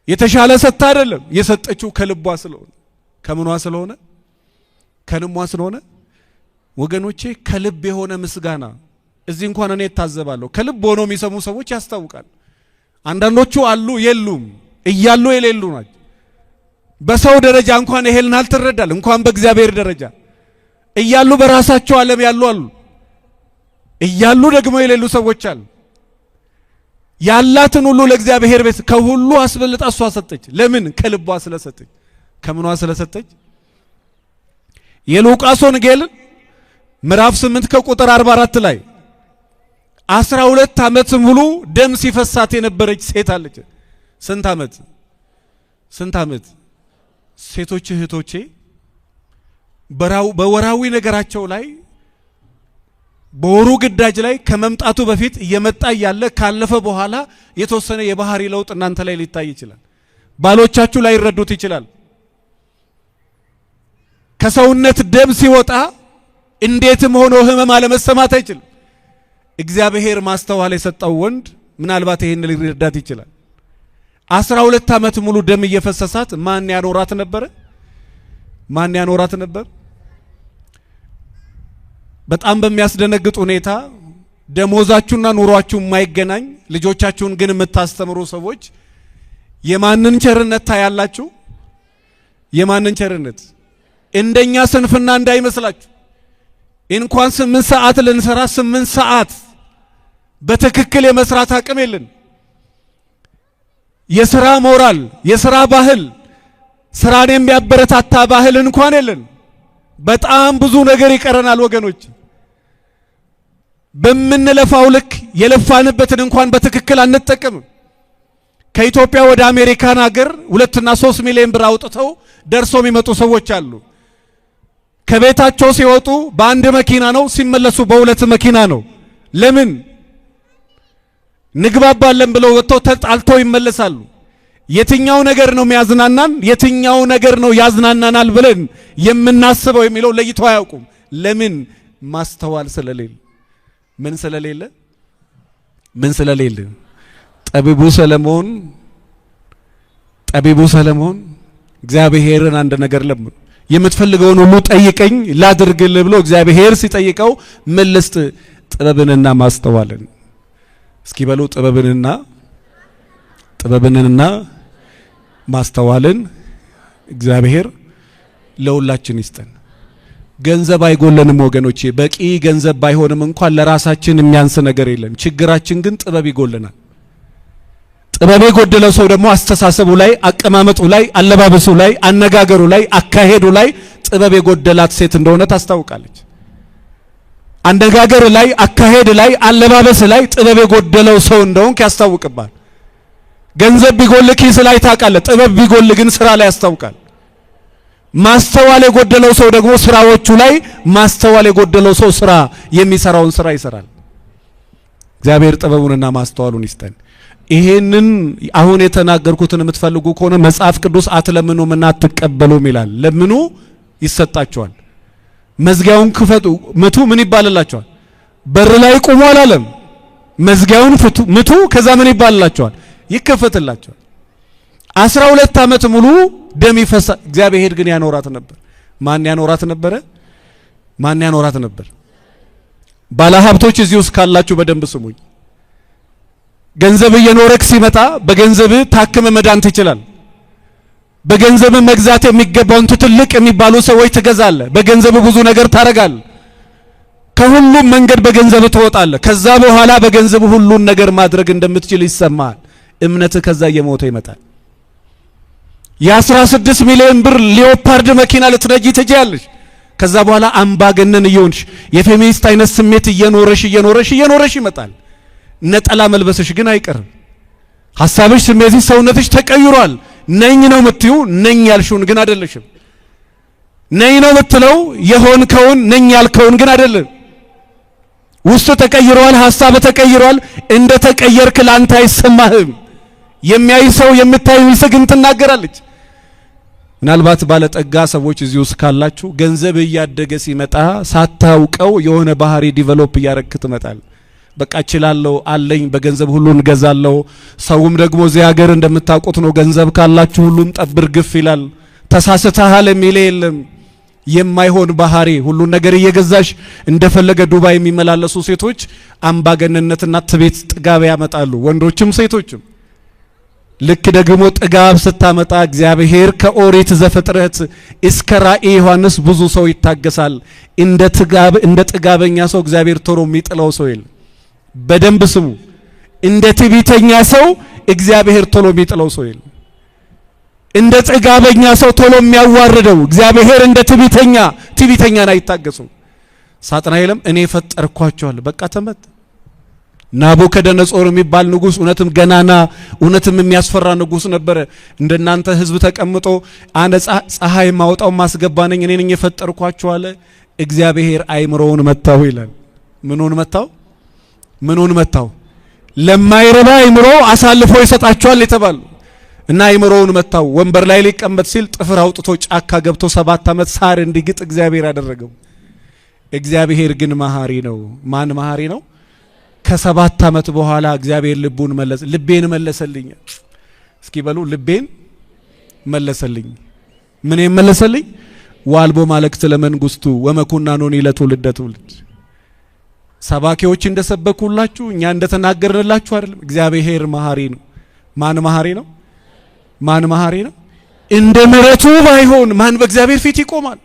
የተሻለ ሰጥታ አይደለም የሰጠችው፣ ከልቧ ስለሆነ። ከምኗ ስለሆነ? ከልቧ ስለሆነ። ወገኖቼ ከልብ የሆነ ምስጋና እዚህ እንኳን እኔ እታዘባለሁ። ከልብ ሆኖ የሚሰሙ ሰዎች ያስታውቃል። አንዳንዶቹ አሉ የሉም፣ እያሉ የሌሉ ናቸው። በሰው ደረጃ እንኳን ይሄን አልተረዳል፣ እንኳን በእግዚአብሔር ደረጃ እያሉ በራሳቸው ዓለም ያሉ አሉ፣ እያሉ ደግሞ የሌሉ ሰዎች አሉ። ያላትን ሁሉ ለእግዚአብሔር ቤት ከሁሉ አስበልጣ እሷ ሰጠች። ለምን? ከልቧ ስለሰጠች። ከምኗ ስለሰጠች? የሉቃስ ወንጌል ምዕራፍ 8 ከቁጥር 44 ላይ 12 ዓመት ሙሉ ደም ሲፈሳት የነበረች ሴት አለች። ስንት ዓመት? ስንት ዓመት? ሴቶች እህቶቼ በወራዊ ነገራቸው ላይ፣ በወሩ ግዳጅ ላይ ከመምጣቱ በፊት፣ እየመጣ እያለ፣ ካለፈ በኋላ የተወሰነ የባህሪ ለውጥ እናንተ ላይ ሊታይ ይችላል። ባሎቻችሁ ላይረዱት ይችላል። ከሰውነት ደም ሲወጣ እንዴትም ሆኖ ህመም አለመሰማት አይችልም። እግዚአብሔር ማስተዋል የሰጠው ወንድ ምናልባት ይሄን ሊረዳት ይችላል። 12 ዓመት ሙሉ ደም እየፈሰሳት ማን ያኖራት ነበረ? ማን ያኖራት ነበር? በጣም በሚያስደነግጥ ሁኔታ ደሞዛችሁና ኑሯችሁ የማይገናኝ፣ ልጆቻችሁን ግን የምታስተምሩ ሰዎች የማንን ቸርነት ታያላችሁ? የማንን ቸርነት? እንደኛ ስንፍና እንዳይመስላችሁ። እንኳን 8 ሰዓት ልንሰራ 8 ሰዓት በትክክል የመስራት አቅም የለን። የስራ ሞራል፣ የስራ ባህል፣ ስራን የሚያበረታታ ባህል እንኳን የለን። በጣም ብዙ ነገር ይቀረናል ወገኖች። በምንለፋው ልክ የለፋንበትን እንኳን በትክክል አንጠቀምም። ከኢትዮጵያ ወደ አሜሪካን ሀገር 2 እና 3 ሚሊዮን ብር አውጥተው ደርሶ የሚመጡ ሰዎች አሉ። ከቤታቸው ሲወጡ በአንድ መኪና ነው፣ ሲመለሱ በሁለት መኪና ነው። ለምን? ንግባባለን ብለው ወጥተው ተጣልተው ይመለሳሉ። የትኛው ነገር ነው የሚያዝናናን፣ የትኛው ነገር ነው ያዝናናናል ብለን የምናስበው የሚለው ለይተው አያውቁም። ለምን? ማስተዋል ስለሌለ። ምን ስለሌለ? ምን ስለሌለ? ጠቢቡ ሰለሞን ጠቢቡ ሰለሞን እግዚአብሔርን አንድ ነገር ለምኑ፣ የምትፈልገውን ሁሉ ጠይቀኝ ላድርግልህ ብሎ እግዚአብሔር ሲጠይቀው ምን ልስጥ? ጥበብንና ማስተዋልን። እስኪ በሉ ጥበብንና ማስተዋልን እግዚአብሔር ለሁላችን ይስጠን። ገንዘብ አይጎለንም ወገኖቼ። በቂ ገንዘብ ባይሆንም እንኳን ለራሳችን የሚያንስ ነገር የለም። ችግራችን ግን ጥበብ ይጎለናል። ጥበብ የጎደለው ሰው ደግሞ አስተሳሰቡ ላይ፣ አቀማመጡ ላይ፣ አለባበሱ ላይ፣ አነጋገሩ ላይ፣ አካሄዱ ላይ ጥበብ የጎደላት ሴት እንደሆነ ታስታውቃለች። አነጋገር ላይ፣ አካሄድ ላይ፣ አለባበስ ላይ ጥበብ የጎደለው ሰው እንደሆንክ ያስታውቅባል። ገንዘብ ቢጎል ኪስ ላይ ታውቃለህ። ጥበብ ቢጎል ግን ስራ ላይ ያስታውቃል። ማስተዋል የጎደለው ሰው ደግሞ ስራዎቹ ላይ ማስተዋል የጎደለው ሰው ስራ የሚሰራውን ስራ ይሰራል። እግዚአብሔር ጥበቡንና ማስተዋሉን ይስጠን። ይሄንን አሁን የተናገርኩትን የምትፈልጉ ከሆነ መጽሐፍ ቅዱስ አትለምኑምና አትቀበሉም ይላል። ለምኑ ይሰጣቸዋል። መዝጊያውን ክፈቱ ምቱ፣ ምን ይባልላቸዋል? በር ላይ ቁሙ አላለም። መዝጊያውን ፍቱ ምቱ፣ ከዛ ምን ይባልላቸዋል? ይከፈትላቸዋል። 12 ዓመት ሙሉ ደም ይፈሳ፣ እግዚአብሔር ግን ያኖራት ነበር። ማን ያኖራት ነበረ? ማን ያኖራት ነበር? ባለሀብቶች እዚህ ውስጥ ካላችሁ በደንብ ስሙኝ። ገንዘብ እየኖረክ ሲመጣ በገንዘብ ታክመ መዳን ትችላል። በገንዘብ መግዛት የሚገባውን ትልቅ የሚባሉ ሰዎች ትገዛለህ። በገንዘብ ብዙ ነገር ታረጋለህ። ከሁሉም መንገድ በገንዘብ ትወጣለህ። ከዛ በኋላ በገንዘብ ሁሉን ነገር ማድረግ እንደምትችል ይሰማሃል። እምነትህ ከዛ እየሞተ ይመጣል። የ16 ሚሊዮን ብር ሊዮፓርድ መኪና ልትነጂ ትችያለሽ። ከዛ በኋላ አምባገነን እየሆንሽ የፌሚኒስት አይነት ስሜት እየኖረሽ እየኖረሽ እየኖረሽ ይመጣል። ነጠላ መልበስሽ ግን አይቀርም። ሐሳብሽ፣ ስሜትሽ፣ ሰውነትሽ ተቀይሯል። ነኝ ነው የምትዩ፣ ነኝ ያልሽውን ግን አይደለሽም። ነኝ ነው የምትለው የሆንከውን ነኝ ያልከውን ግን አይደለም። ውስጥ ተቀይሯል፣ ሐሳብ ተቀይሯል። እንደ ተቀየርክ ላንተ አይሰማህም። የሚያይ ሰው የምታይ ሚስት ግን ትናገራለች። ምናልባት ባለጠጋ ሰዎች እዚህ ውስጥ ካላችሁ ገንዘብ እያደገ ሲመጣ ሳታውቀው የሆነ ባህሪ develop እያረክ ትመጣል። በቃ እችላለሁ አለኝ፣ በገንዘብ ሁሉን እገዛለሁ። ሰውም ደግሞ እዚህ ሀገር እንደምታውቁት ነው፣ ገንዘብ ካላችሁ ሁሉም ጠብር ግፍ ይላል። ተሳስተሃል የሚል የለም። የማይሆን ባህሪ ሁሉን ነገር እየገዛሽ እንደፈለገ ዱባይ የሚመላለሱ ሴቶች አምባገነንነትና ትቤት ጥጋብ ያመጣሉ፣ ወንዶችም ሴቶችም። ልክ ደግሞ ጥጋብ ስታመጣ እግዚአብሔር ከኦሪት ዘፍጥረት እስከ ራእይ ዮሐንስ ብዙ ሰው ይታገሳል። እንደ ጥጋብ እንደ ጥጋበኛ ሰው እግዚአብሔር ቶሎ የሚጥለው ሰው የለም። በደንብ ስሙ። እንደ ትዕቢተኛ ሰው እግዚአብሔር ቶሎ የሚጥለው ሰው የለም። እንደ ጥጋበኛ ሰው ቶሎ የሚያዋርደው እግዚአብሔር እንደ ትዕቢተኛ ትዕቢተኛን አይታገሱም። ሳጥናኤልም እኔ ፈጠርኳቸዋለሁ፣ በቃ ተመት። ናቡከደነጾር የሚባል ንጉስ እውነትም ገናና እውነትም የሚያስፈራ ንጉስ ነበረ። እንደናንተ ህዝብ ተቀምጦ አነ ፀሐይ ማውጣው ማስገባ ነኝ እኔ ነኝ የፈጠርኳቸው አለ። እግዚአብሔር አይምሮውን መታው ይላል። ምኑን መታው? ምኑን መታው? ለማይረባ አይምሮ አሳልፎ ይሰጣቸዋል የተባሉ እና አይምሮውን መታው። ወንበር ላይ ሊቀመጥ ሲል ጥፍር አውጥቶ ጫካ ገብቶ 7 ዓመት ሳር እንዲግጥ እግዚአብሔር አደረገው። እግዚአብሔር ግን መሐሪ ነው። ማን መሐሪ ነው? ከ7 ዓመት በኋላ እግዚአብሔር ልቡን መለሰ። ልቤን መለሰልኝ። እስኪ በሉ ልቤን መለሰልኝ። ምን መለሰልኝ? ዋልቦ ማለክት ለመንግስቱ ወመኩናኖኒ ለትውልደ ትውልድ። ሰባኪዎች እንደሰበኩላችሁ እኛ እንደተናገርንላችሁ አይደለም። እግዚአብሔር መሐሪ ነው። ማን መሐሪ ነው? ማን መሐሪ ነው? እንደ ምሕረቱ ባይሆን ማን በእግዚአብሔር ፊት ይቆማል?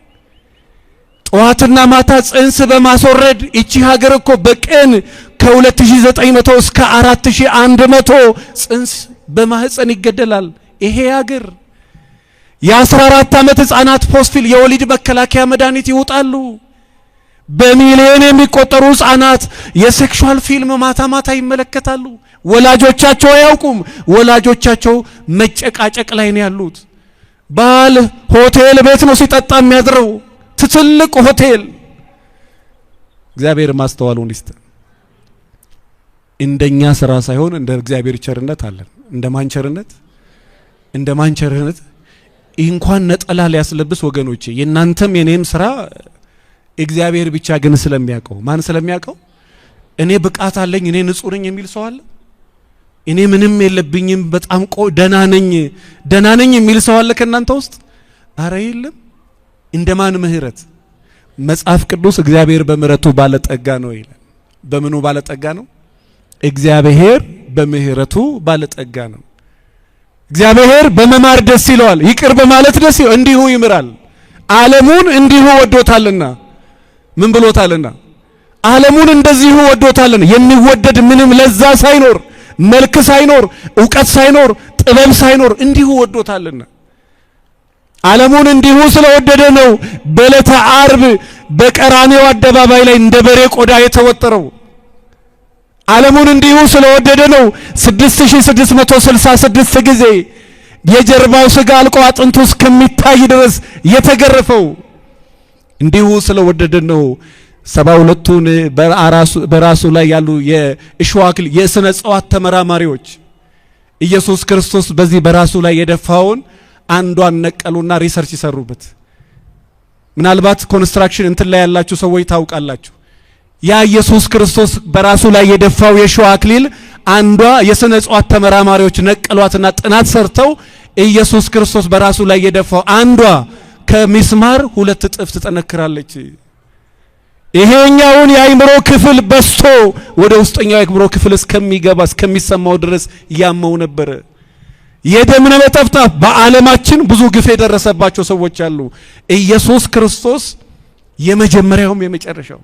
ጠዋትና ማታ ጽንስ በማስወረድ እቺ ሀገር እኮ በቀን ከ2900 እስከ 4100 ጽንስ በማህፀን ይገደላል። ይሄ ሀገር የ14 ዓመት ህፃናት post pill የወሊድ መከላከያ መድኃኒት ይውጣሉ። በሚሊዮን የሚቆጠሩ ህፃናት የ sexual ፊልም ማታ ማታ ይመለከታሉ። ወላጆቻቸው አያውቁም። ወላጆቻቸው መጨቃጨቅ ላይ ነው ያሉት። ባል ሆቴል ቤት ነው ሲጠጣ የሚያድረው፣ ትልቅ ሆቴል። እግዚአብሔር ማስተዋሉን ይስጥ። እንደኛ ስራ ሳይሆን እንደ እግዚአብሔር ቸርነት አለን። እንደ ማን ቸርነት? እንደ ማን ቸርነት? እንኳን ነጠላ ሊያስለብስ ወገኖቼ፣ የእናንተም የኔም ስራ እግዚአብሔር ብቻ ግን ስለሚያውቀው፣ ማን ስለሚያውቀው? እኔ ብቃት አለኝ፣ እኔ ንጹህ ነኝ የሚል ሰው አለ? እኔ ምንም የለብኝም፣ በጣም ደህና ነኝ፣ ደህና ነኝ የሚል ሰው አለ ከእናንተ ውስጥ? አረ የለም። እንደማን ምህረት? መጽሐፍ ቅዱስ እግዚአብሔር በምህረቱ ባለጠጋ ነው ይላል። በምኑ ባለጠጋ ነው? እግዚአብሔር በምህረቱ ባለጠጋ ነው። እግዚአብሔር በመማር ደስ ይለዋል፣ ይቅር በማለት ደስ ይለዋል። እንዲሁ ይምራል። ዓለሙን እንዲሁ ወዶታልና፣ ምን ብሎታልና? ዓለሙን እንደዚሁ ወዶታልና። የሚወደድ ምንም ለዛ ሳይኖር፣ መልክ ሳይኖር፣ እውቀት ሳይኖር፣ ጥበብ ሳይኖር እንዲሁ ወዶታልና። ዓለሙን እንዲሁ ስለወደደ ነው በዕለተ ዓርብ በቀራንዮ አደባባይ ላይ እንደ በሬ ቆዳ የተወጠረው። ዓለሙን እንዲሁ ስለወደደ ነው 6666 ጊዜ የጀርባው ስጋ አልቆ አጥንቱ እስከሚታይ ድረስ የተገረፈው። እንዲሁ ስለወደደ ነው 72ቱን በራሱ ላይ ያሉ የእሾህ አክሊል፣ የስነ እጽዋት ተመራማሪዎች ኢየሱስ ክርስቶስ በዚህ በራሱ ላይ የደፋውን አንዷን ነቀሉና research ይሰሩበት። ምናልባት construction እንትን ላይ ያላችሁ ሰዎች ታውቃላችሁ። ያ ኢየሱስ ክርስቶስ በራሱ ላይ የደፋው የእሾህ አክሊል አንዷ የስነ እጽዋት ተመራማሪዎች ነቀሏትና ጥናት ሰርተው ኢየሱስ ክርስቶስ በራሱ ላይ የደፋው አንዷ ከሚስማር 2 እጥፍ ትጠነክራለች። ይሄኛውን የአእምሮ ክፍል በስቶ ወደ ውስጠኛው የአእምሮ ክፍል እስከሚገባ እስከሚሰማው ድረስ ያመው ነበር። የደም ነጠብጣብ፣ በዓለማችን ብዙ ግፍ የደረሰባቸው ሰዎች አሉ። ኢየሱስ ክርስቶስ የመጀመሪያውም የመጨረሻው፣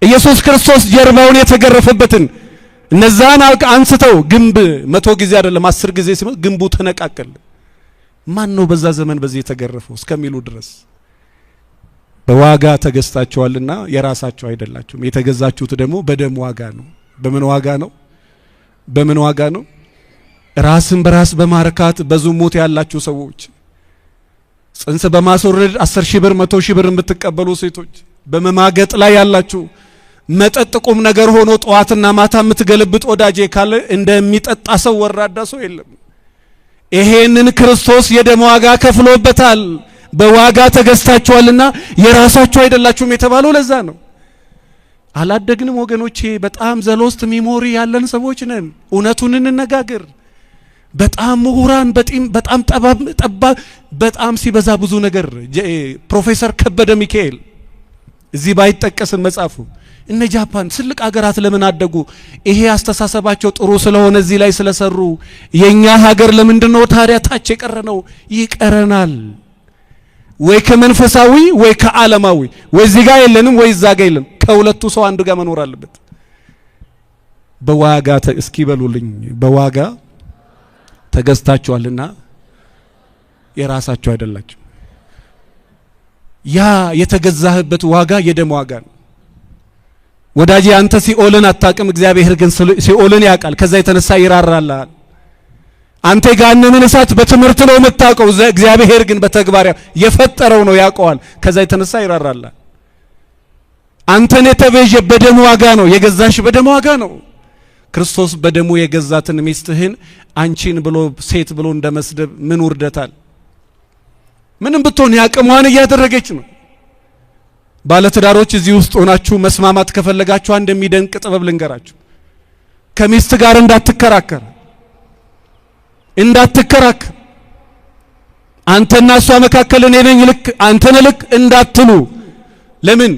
ኢየሱስ ክርስቶስ ጀርባውን የተገረፈበትን እነዛን አንስተው ግንብ 100 ጊዜ አይደለም 10 ጊዜ ሲመ ግንቡ ተነቃቀለ። ማን ነው በዛ ዘመን በዚህ የተገረፈው እስከሚሉ ድረስ። በዋጋ ተገዝታችኋልና የራሳችሁ አይደላችሁም። የተገዛችሁት ደግሞ በደም ዋጋ ነው። በምን ዋጋ ነው? በምን ዋጋ ነው? ራስን በራስ በማርካት በዝሙት ያላችሁ ሰዎች፣ ጽንስ በማስወረድ 10 ሺህ ብር፣ 100 ሺህ ብር የምትቀበሉ ሴቶች፣ በመማገጥ ላይ ያላችሁ፣ መጠጥ ቁም ነገር ሆኖ ጠዋትና ማታ የምትገለብጥ ወዳጄ ካለ እንደሚጠጣ ሰው ወራዳ ሰው የለም። ይሄንን ክርስቶስ የደም ዋጋ ከፍሎበታል። በዋጋ ተገዝታችኋልና የራሳችሁ አይደላችሁም የተባለው ለዛ ነው። አላደግንም ወገኖቼ፣ በጣም the lost memory ያለን ሰዎች ነን። እውነቱን እንነጋገር። በጣም ምሁራን፣ በጣም ጠባ፣ በጣም ሲበዛ ብዙ ነገር፣ ፕሮፌሰር ከበደ ሚካኤል እዚህ ባይጠቀስም መጽሐፉ፣ እነ ጃፓን ትልቅ ሀገራት ለምን አደጉ? ይሄ አስተሳሰባቸው ጥሩ ስለሆነ እዚህ ላይ ስለሰሩ። የኛ ሀገር ለምንድን ነው ታዲያ ታች የቀረነው? ይቀረናል። ወይ ከመንፈሳዊ ወይ ከዓለማዊ፣ ወይ እዚህ ጋር የለንም ወይ እዛ ጋር የለንም። ከሁለቱ ሰው አንዱ ጋር መኖር አለበት። በዋጋ፣ እስኪ በሉልኝ፣ በዋጋ ተገዝታችኋልና የራሳችሁ አይደላችሁ። ያ የተገዛህበት ዋጋ የደም ዋጋ ነው። ወዳጄ፣ አንተ ሲኦልን አታውቅም፣ እግዚአብሔር ግን ሲኦልን ያውቃል። ከዛ የተነሳ ይራራልሃል። አንተ የገሃነምን እሳት በትምህርት ነው የምታውቀው፣ እግዚአብሔር ግን በተግባር የፈጠረው ነው፣ ያውቀዋል። ከዛ የተነሳ ይራራልሃል። አንተን የተቤዠ በደም ዋጋ ነው፣ የገዛሽ በደም ዋጋ ነው። ክርስቶስ በደሙ የገዛትን ሚስትህን አንቺን ብሎ ሴት ብሎ እንደመስደብ ምን ውርደታል? ምንም ብትሆን ያቅሟን እያደረገች ነው። ባለትዳሮች እዚህ ውስጥ ሆናችሁ መስማማት ከፈለጋችሁ አንድ የሚደንቅ ጥበብ ልንገራችሁ። ከሚስት ጋር እንዳትከራከር፣ እንዳትከራከር። አንተና እሷ መካከል እኔ ነኝ ልክ፣ አንተ ነህ ልክ እንዳትሉ። ለምን?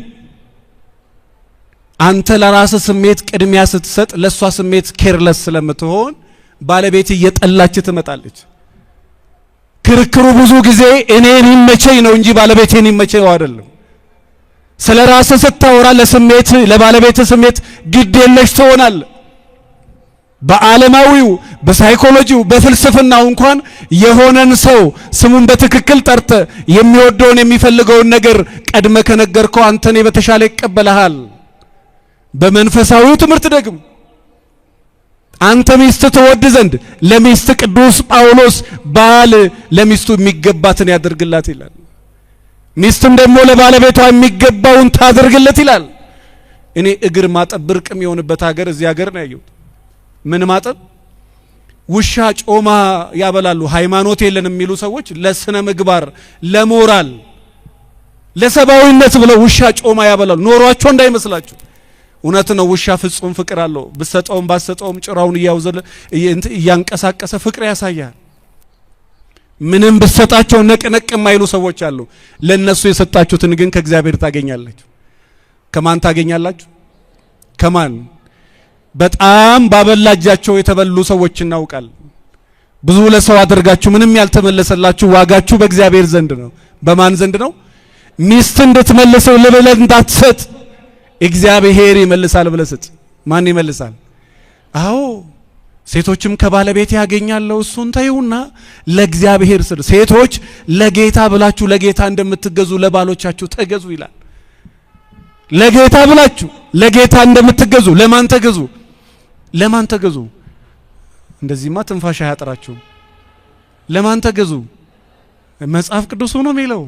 አንተ ለራስህ ስሜት ቅድሚያ ስትሰጥ ለእሷ ስሜት careless ስለምትሆን ባለቤት እየጠላች ትመጣለች። ክርክሩ ብዙ ጊዜ እኔን ይመቸኝ ነው እንጂ ባለቤቴን ይመቸኝ አይደለም። ስለ ራስህ ስታወራ ለስሜት፣ ለባለቤት ስሜት ግድ የለሽ ትሆናለህ። በዓለማዊው፣ በሳይኮሎጂው፣ በፍልስፍናው እንኳን የሆነን ሰው ስሙን በትክክል ጠርተ የሚወደውን የሚፈልገውን ነገር ቀድመ ከነገርከው አንተን በተሻለ ይቀበልሃል። በመንፈሳዊው ትምህርት ደግሞ አንተ ሚስት ትወድ ዘንድ ለሚስት ቅዱስ ጳውሎስ ባል ለሚስቱ የሚገባትን ያደርግላት ይላል። ሚስትም ደግሞ ለባለቤቷ የሚገባውን ታደርግለት ይላል። እኔ እግር ማጠብ ብርቅ የሚሆንበት ሀገር እዚህ ሀገር ነው ያየሁት። ምን ማጠብ? ውሻ ጮማ ያበላሉ። ሃይማኖት የለንም የሚሉ ሰዎች ለስነ ምግባር፣ ለሞራል፣ ለሰብአዊነት ብለው ውሻ ጮማ ያበላሉ። ኖሯቸው እንዳይመስላችሁ። እውነት ነው። ውሻ ፍጹም ፍቅር አለው። ብሰጠውም ባሰጠውም ጭራውን እያውዘለ እያንቀሳቀሰ ፍቅር ያሳያል። ምንም ብሰጣቸው ነቅነቅ የማይሉ ሰዎች አሉ። ለነሱ የሰጣችሁትን ግን ከእግዚአብሔር ታገኛላችሁ። ከማን ታገኛላችሁ? ከማን? በጣም ባበላጃቸው የተበሉ ሰዎች እናውቃለን። ብዙ ለሰው አድርጋችሁ ምንም ያልተመለሰላችሁ ዋጋችሁ በእግዚአብሔር ዘንድ ነው። በማን ዘንድ ነው? ሚስት እንድትመልሰው ልብለህ እንዳትሰጥ እግዚአብሔር ይመልሳል ብለህ ስጥ። ማን ይመልሳል? አዎ ሴቶችም ከባለቤት ያገኛለሁ እሱን ተይውና ለእግዚአብሔር ስር። ሴቶች ለጌታ ብላችሁ ለጌታ እንደምትገዙ ለባሎቻችሁ ተገዙ ይላል። ለጌታ ብላችሁ ለጌታ እንደምትገዙ ለማን ተገዙ? ለማን ተገዙ? እንደዚህማ ትንፋሽ አያጥራችሁም። ለማን ተገዙ? መጽሐፍ ቅዱስ ነው የሚለው።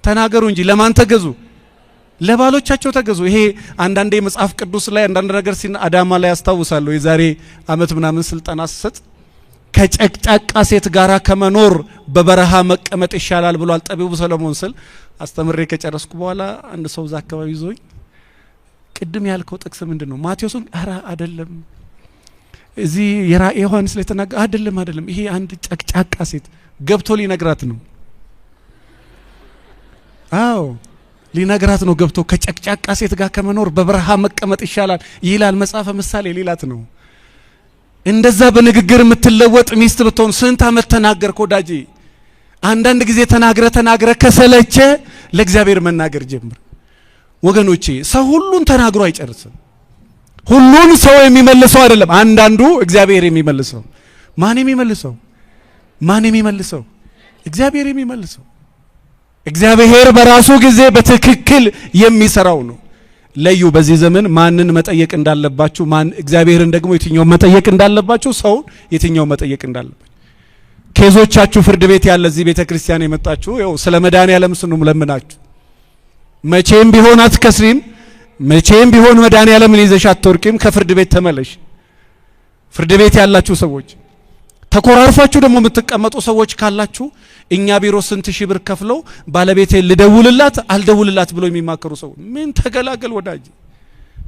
ተናገሩ እንጂ ለማን ተገዙ? ለባሎቻቸው ተገዙ። ይሄ አንዳንዴ መጽሐፍ ቅዱስ ላይ አንዳንድ ነገር ሲና አዳማ ላይ ያስታውሳለሁ። የዛሬ አመት ምናምን ስልጠና ስሰጥ ከጨቅጫቃ ሴት ጋራ ከመኖር በበረሃ መቀመጥ ይሻላል ብሏል ጠቢቡ ሰለሞን ስል አስተምሬ ከጨረስኩ በኋላ አንድ ሰው እዛ አካባቢ ይዞኝ ቅድም ያልከው ጥቅስ ምንድን ነው? ማቴዎስን? ኧረ አይደለም፣ እዚህ የራእየ ዮሐንስ ላይ ተናገ አይደለም፣ አይደለም፣ ይሄ አንድ ጨቅጫቃ ሴት ገብቶ ሊነግራት ነው። አዎ ሊነግራት ነው ገብቶ። ከጨቅጫቃ ሴት ጋር ከመኖር በበረሃ መቀመጥ ይሻላል ይላል መጽሐፈ ምሳሌ ሊላት ነው። እንደዛ በንግግር የምትለወጥ ሚስት ብትሆን ስንት ዓመት ተናገርክ ወዳጄ? አንዳንድ ጊዜ ተናግረ ተናግረ ከሰለቸ ለእግዚአብሔር መናገር ጀምር። ወገኖቼ ሰው ሁሉን ተናግሮ አይጨርስም። ሁሉን ሰው የሚመልሰው አይደለም። አንዳንዱ እግዚአብሔር የሚመልሰው። ማን የሚመልሰው? ማን የሚመልሰው? እግዚአብሔር የሚመልሰው። እግዚአብሔር በራሱ ጊዜ በትክክል የሚሰራው ነው። ለዩ። በዚህ ዘመን ማንን መጠየቅ እንዳለባችሁ፣ ማን እግዚአብሔርን ደግሞ የትኛው መጠየቅ እንዳለባችሁ፣ ሰውን የትኛው መጠየቅ እንዳለባችሁ። Case ኦቻችሁ ፍርድ ቤት ያለ እዚህ ቤተ ክርስቲያን የመጣችሁ ያው ስለ መድኃኔዓለም ስኑ ለምናችሁ መቼም ቢሆን አትከስሪም። መቼም ቢሆን መድኃኔዓለምን ይዘሽ አትወርቂም። ከፍርድ ቤት ተመለሽ። ፍርድ ቤት ያላችሁ ሰዎች ተኮራርፋችሁ ደግሞ የምትቀመጡ ሰዎች ካላችሁ እኛ ቢሮ ስንት ሺህ ብር ከፍለው ባለቤቴ ልደውልላት አልደውልላት ብሎ የሚማከሩ ሰዎች ምን ተገላገል ወዳጅ፣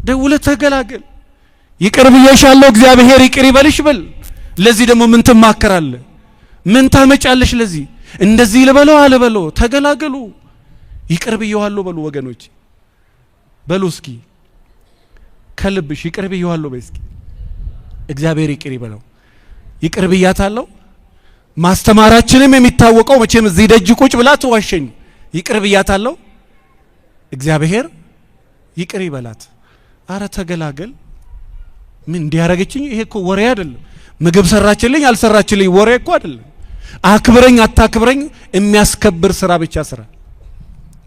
ደውለህ ተገላገል። ይቅር ብዬሻለሁ እግዚአብሔር ይቅር ይበልሽ በል። ለዚህ ደግሞ ምን ትማከራለህ? ምን ታመጫለሽ? ለዚህ እንደዚህ ልበለው አልበለው፣ ተገላገሉ። ይቅር ብዬዋለሁ በሉ ወገኖች፣ በሉ እስኪ ከልብሽ ይቅር ብዬዋለሁ በይ እስኪ። እግዚአብሔር ይቅር ይበለው። ይቅር ብያታለሁ። ማስተማራችንም የሚታወቀው መቼም እዚህ ደጅ ቁጭ ብላ ትዋሸኝ። ይቅር ብያታለሁ፣ እግዚአብሔር ይቅር ይበላት። አረ ተገላገል። ምን እንዲያረገችኝ? ይሄ እኮ ወሬ አይደለም። ምግብ ሰራችልኝ አልሰራችልኝ ወሬ እኮ አይደለም። አክብረኝ አታክብረኝ የሚያስከብር ስራ ብቻ ስራ።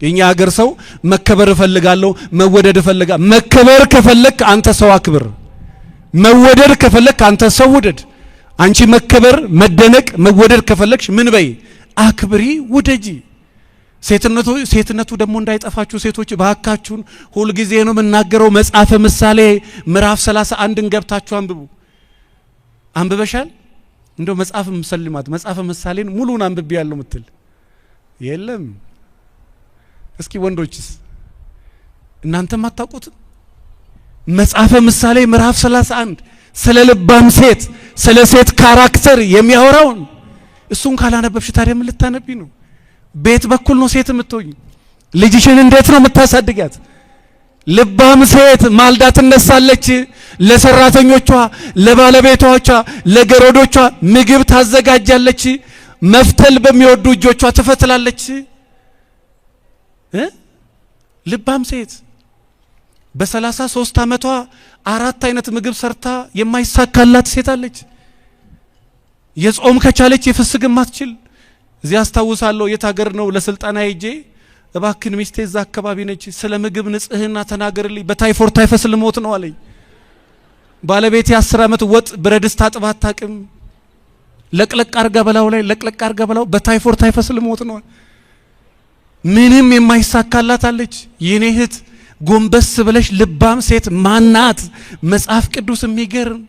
የኛ ሀገር ሰው መከበር እፈልጋለሁ፣ መወደድ እፈልጋለሁ። መከበር ከፈለክ አንተ ሰው አክብር። መወደድ ከፈለክ አንተ ሰው ውደድ። አንቺ መከበር፣ መደነቅ፣ መወደድ ከፈለግሽ ምን በይ? አክብሪ፣ ውደጂ። ሴትነቱ ደግሞ እንዳይጠፋችሁ ሴቶች ባካችሁን፣ ሁልጊዜ ነው የምናገረው። መጽሐፈ ምሳሌ ምዕራፍ 31ን ገብታችሁ አንብቡ። አንብበሻል? እንደው መጽሐፈ ምሰልማት መጽሐፈ ምሳሌን ሙሉን አንብቤ ያለው ምትል የለም። እስኪ ወንዶችስ እናንተም አታውቁት? መጽሐፈ ምሳሌ ምዕራፍ 31 ስለ ልባም ሴት፣ ስለ ሴት character የሚያወራውን እሱን ካላነበብሽ ታዲያ ምን ልታነቢ ነው? ቤት በኩል ነው ሴት የምትሆኝ። ልጅሽን እንዴት ነው የምታሳድጊያት? ልባም ሴት ማልዳ ትነሳለች፣ ለሰራተኞቿ፣ ለባለቤቶቿ፣ ለገረዶቿ ምግብ ታዘጋጃለች። መፍተል በሚወዱ እጆቿ ትፈትላለች። ልባም ሴት በ33 ዓመቷ 4 አይነት ምግብ ሰርታ የማይሳካላት ሴት አለች። የጾም ከቻለች የፍስክ ማትችል። እዚህ አስታውሳለሁ፣ የት ሀገር ነው ለስልጠና ሄጄ፣ እባክን ሚስቴ እዛ አካባቢ ነች፣ ስለ ምግብ ንጽህና ተናገርልኝ፣ በታይፎይድ ታይፈስ ልሞት ነው አለኝ። ባለቤቴ 10 ዓመት ወጥ ብረት ድስት አጥባ አታውቅም። ለቅለቅ አርጋ በላው ላይ ለቅለቅ አርጋ በላው በታይፎይድ ታይፈስ ልሞት ነው። ምንም የማይሳካላት አለች። የኔ እህት ጎንበስ ብለሽ ልባም ሴት ማናት? መጽሐፍ ቅዱስ የሚገርም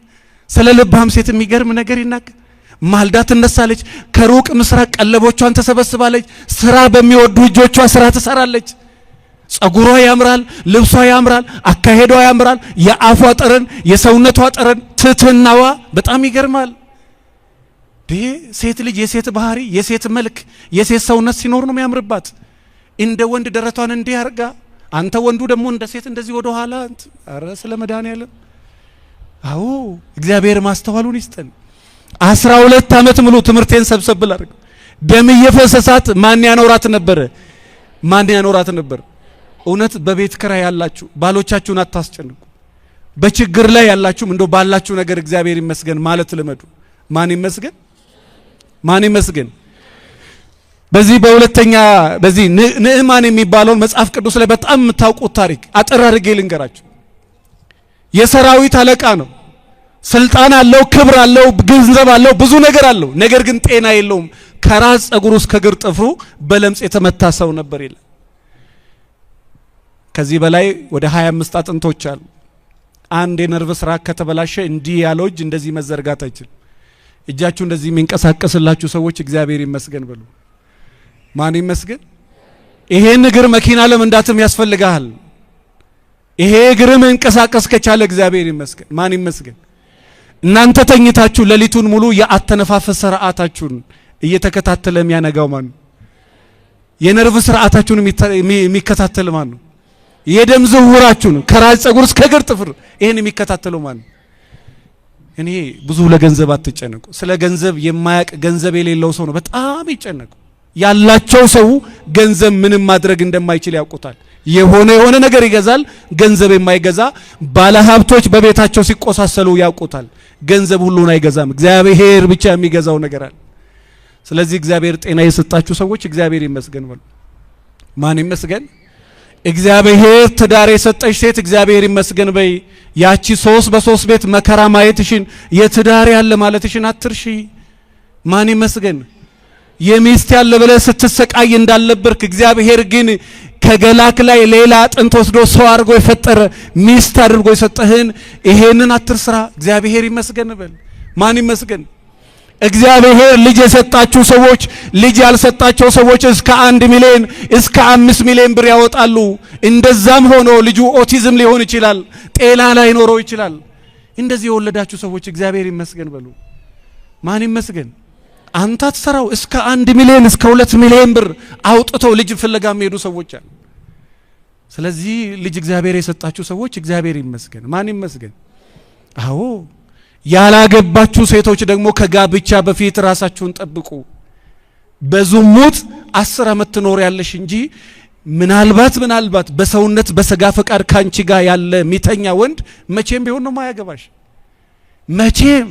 ስለ ልባም ሴት የሚገርም ነገር ይናገር። ማልዳ ትነሳለች፣ ከሩቅ ምስራቅ ቀለቦቿን ተሰበስባለች። ስራ በሚወዱ እጆቿ ስራ ትሰራለች። ጸጉሯ ያምራል፣ ልብሷ ያምራል፣ አካሄዷ ያምራል። የአፏ ጠረን፣ የሰውነቷ ጠረን፣ ትህትናዋ በጣም ይገርማል። ይሄ ሴት ልጅ የሴት ባህሪ፣ የሴት መልክ፣ የሴት ሰውነት ሲኖር ነው የሚያምርባት። እንደ ወንድ ደረቷን እንዲህ አርጋ፣ አንተ ወንዱ ደግሞ እንደ ሴት እንደዚህ ወደ ኋላ። ኧረ ስለ መድኃኒዓለም አዎ እግዚአብሔር ማስተዋሉን ይስጠን። 12 ዓመት ሙሉ ትምህርቴን ሰብሰብ ላድርግ። ደም እየፈሰሳት ማን ያኖራት ነበረ? ማን ያኖራት ነበር? እውነት በቤት ኪራይ ያላችሁ ባሎቻችሁን አታስጨንቁ። በችግር ላይ ያላችሁም እንደው ባላችሁ ነገር እግዚአብሔር ይመስገን ማለት ልመዱ። ማን ይመስገን? ማን ይመስገን? በዚህ በሁለተኛ በዚህ ንዕማን የሚባለውን መጽሐፍ ቅዱስ ላይ በጣም የምታውቁት ታሪክ አጠር አድርጌ ልንገራችሁ። የሰራዊት አለቃ ነው። ስልጣን አለው፣ ክብር አለው፣ ገንዘብ አለው፣ ብዙ ነገር አለው። ነገር ግን ጤና የለውም። ከራስ ጸጉሩ እስከ እግር ጥፍሩ በለምጽ የተመታ ሰው ነበር ይላል። ከዚህ በላይ ወደ 25 አጥንቶች አሉ። አንድ የነርቭ ስራ ከተበላሸ እንዲህ ያለው እጅ እንደዚህ መዘርጋት አይችልም። እጃችሁ እንደዚህ የሚንቀሳቀስላችሁ ሰዎች እግዚአብሔር ይመስገን በሉ። ማን ይመስገን? ይሄን እግር መኪና ለመንዳትም ያስፈልጋል። ይሄ እግር መንቀሳቀስ ከቻለ እግዚአብሔር ይመስገን። ማን ይመስገን? እናንተ ተኝታችሁ ሌሊቱን ሙሉ የአተነፋፈስ ስርዓታችሁን እየተከታተለ የሚያነጋው ማን ነው? የነርቭ ስርዓታችሁን የሚከታተል ማን ነው? የደም ዝውውራችሁን ከራስ ጸጉር እስከ እግር ጥፍር ይሄን የሚከታተለው ማን ነው? እኔ ብዙ ለገንዘብ አትጨነቁ። ስለ ገንዘብ የማያቅ ገንዘብ የሌለው ሰው ነው በጣም ይጨነቁ። ያላቸው ሰው ገንዘብ ምንም ማድረግ እንደማይችል ያውቁታል። የሆነ የሆነ ነገር ይገዛል፣ ገንዘብ የማይገዛ ባለሀብቶች በቤታቸው ሲቆሳሰሉ ያውቁታል። ገንዘብ ሁሉን አይገዛም፣ እግዚአብሔር ብቻ የሚገዛው ነገር አለ። ስለዚህ እግዚአብሔር ጤና የሰጣችሁ ሰዎች እግዚአብሔር ይመስገን በሉ። ማን ይመስገን? እግዚአብሔር ትዳር የሰጠሽ ሴት እግዚአብሔር ይመስገን በይ። ያቺ 3 በ3 ቤት መከራ ማየትሽን የትዳር ያለ ማለትሽን አትርሺ። ማን ይመስገን? የሚስት ያለ ብለህ ስትሰቃይ እንዳልነበርክ እግዚአብሔር ግን ከገላክ ላይ ሌላ አጥንት ወስዶ ሰው አድርጎ የፈጠረ ሚስት አድርጎ የሰጠህን ይሄንን አትርስራ። እግዚአብሔር ይመስገን በል። ማን ይመስገን? እግዚአብሔር ልጅ የሰጣችሁ ሰዎች ልጅ ያልሰጣቸው ሰዎች እስከ 1 ሚሊዮን እስከ 5 ሚሊዮን ብር ያወጣሉ። እንደዛም ሆኖ ልጁ ኦቲዝም ሊሆን ይችላል፣ ጤና ላይኖረው ይችላል። እንደዚህ የወለዳችሁ ሰዎች እግዚአብሔር ይመስገን በሉ። ማን ይመስገን? አንተ አትሰራው እስከ 1 ሚሊዮን እስከ 2 ሚሊዮን ብር አውጥተው ልጅ ፍለጋ የሚሄዱ ሰዎች አሉ። ስለዚህ ልጅ እግዚአብሔር የሰጣችሁ ሰዎች እግዚአብሔር ይመስገን። ማን ይመስገን? አዎ ያላገባችሁ ሴቶች ደግሞ ከጋብቻ በፊት ራሳችሁን ጠብቁ። በዝሙት 10 ዓመት ትኖር ያለሽ እንጂ ምናልባት በሰውነት በስጋ ፈቃድ ካንቺ ጋር ያለ ሚተኛ ወንድ መቼም ቢሆን ነው ማያገባሽ። መቼም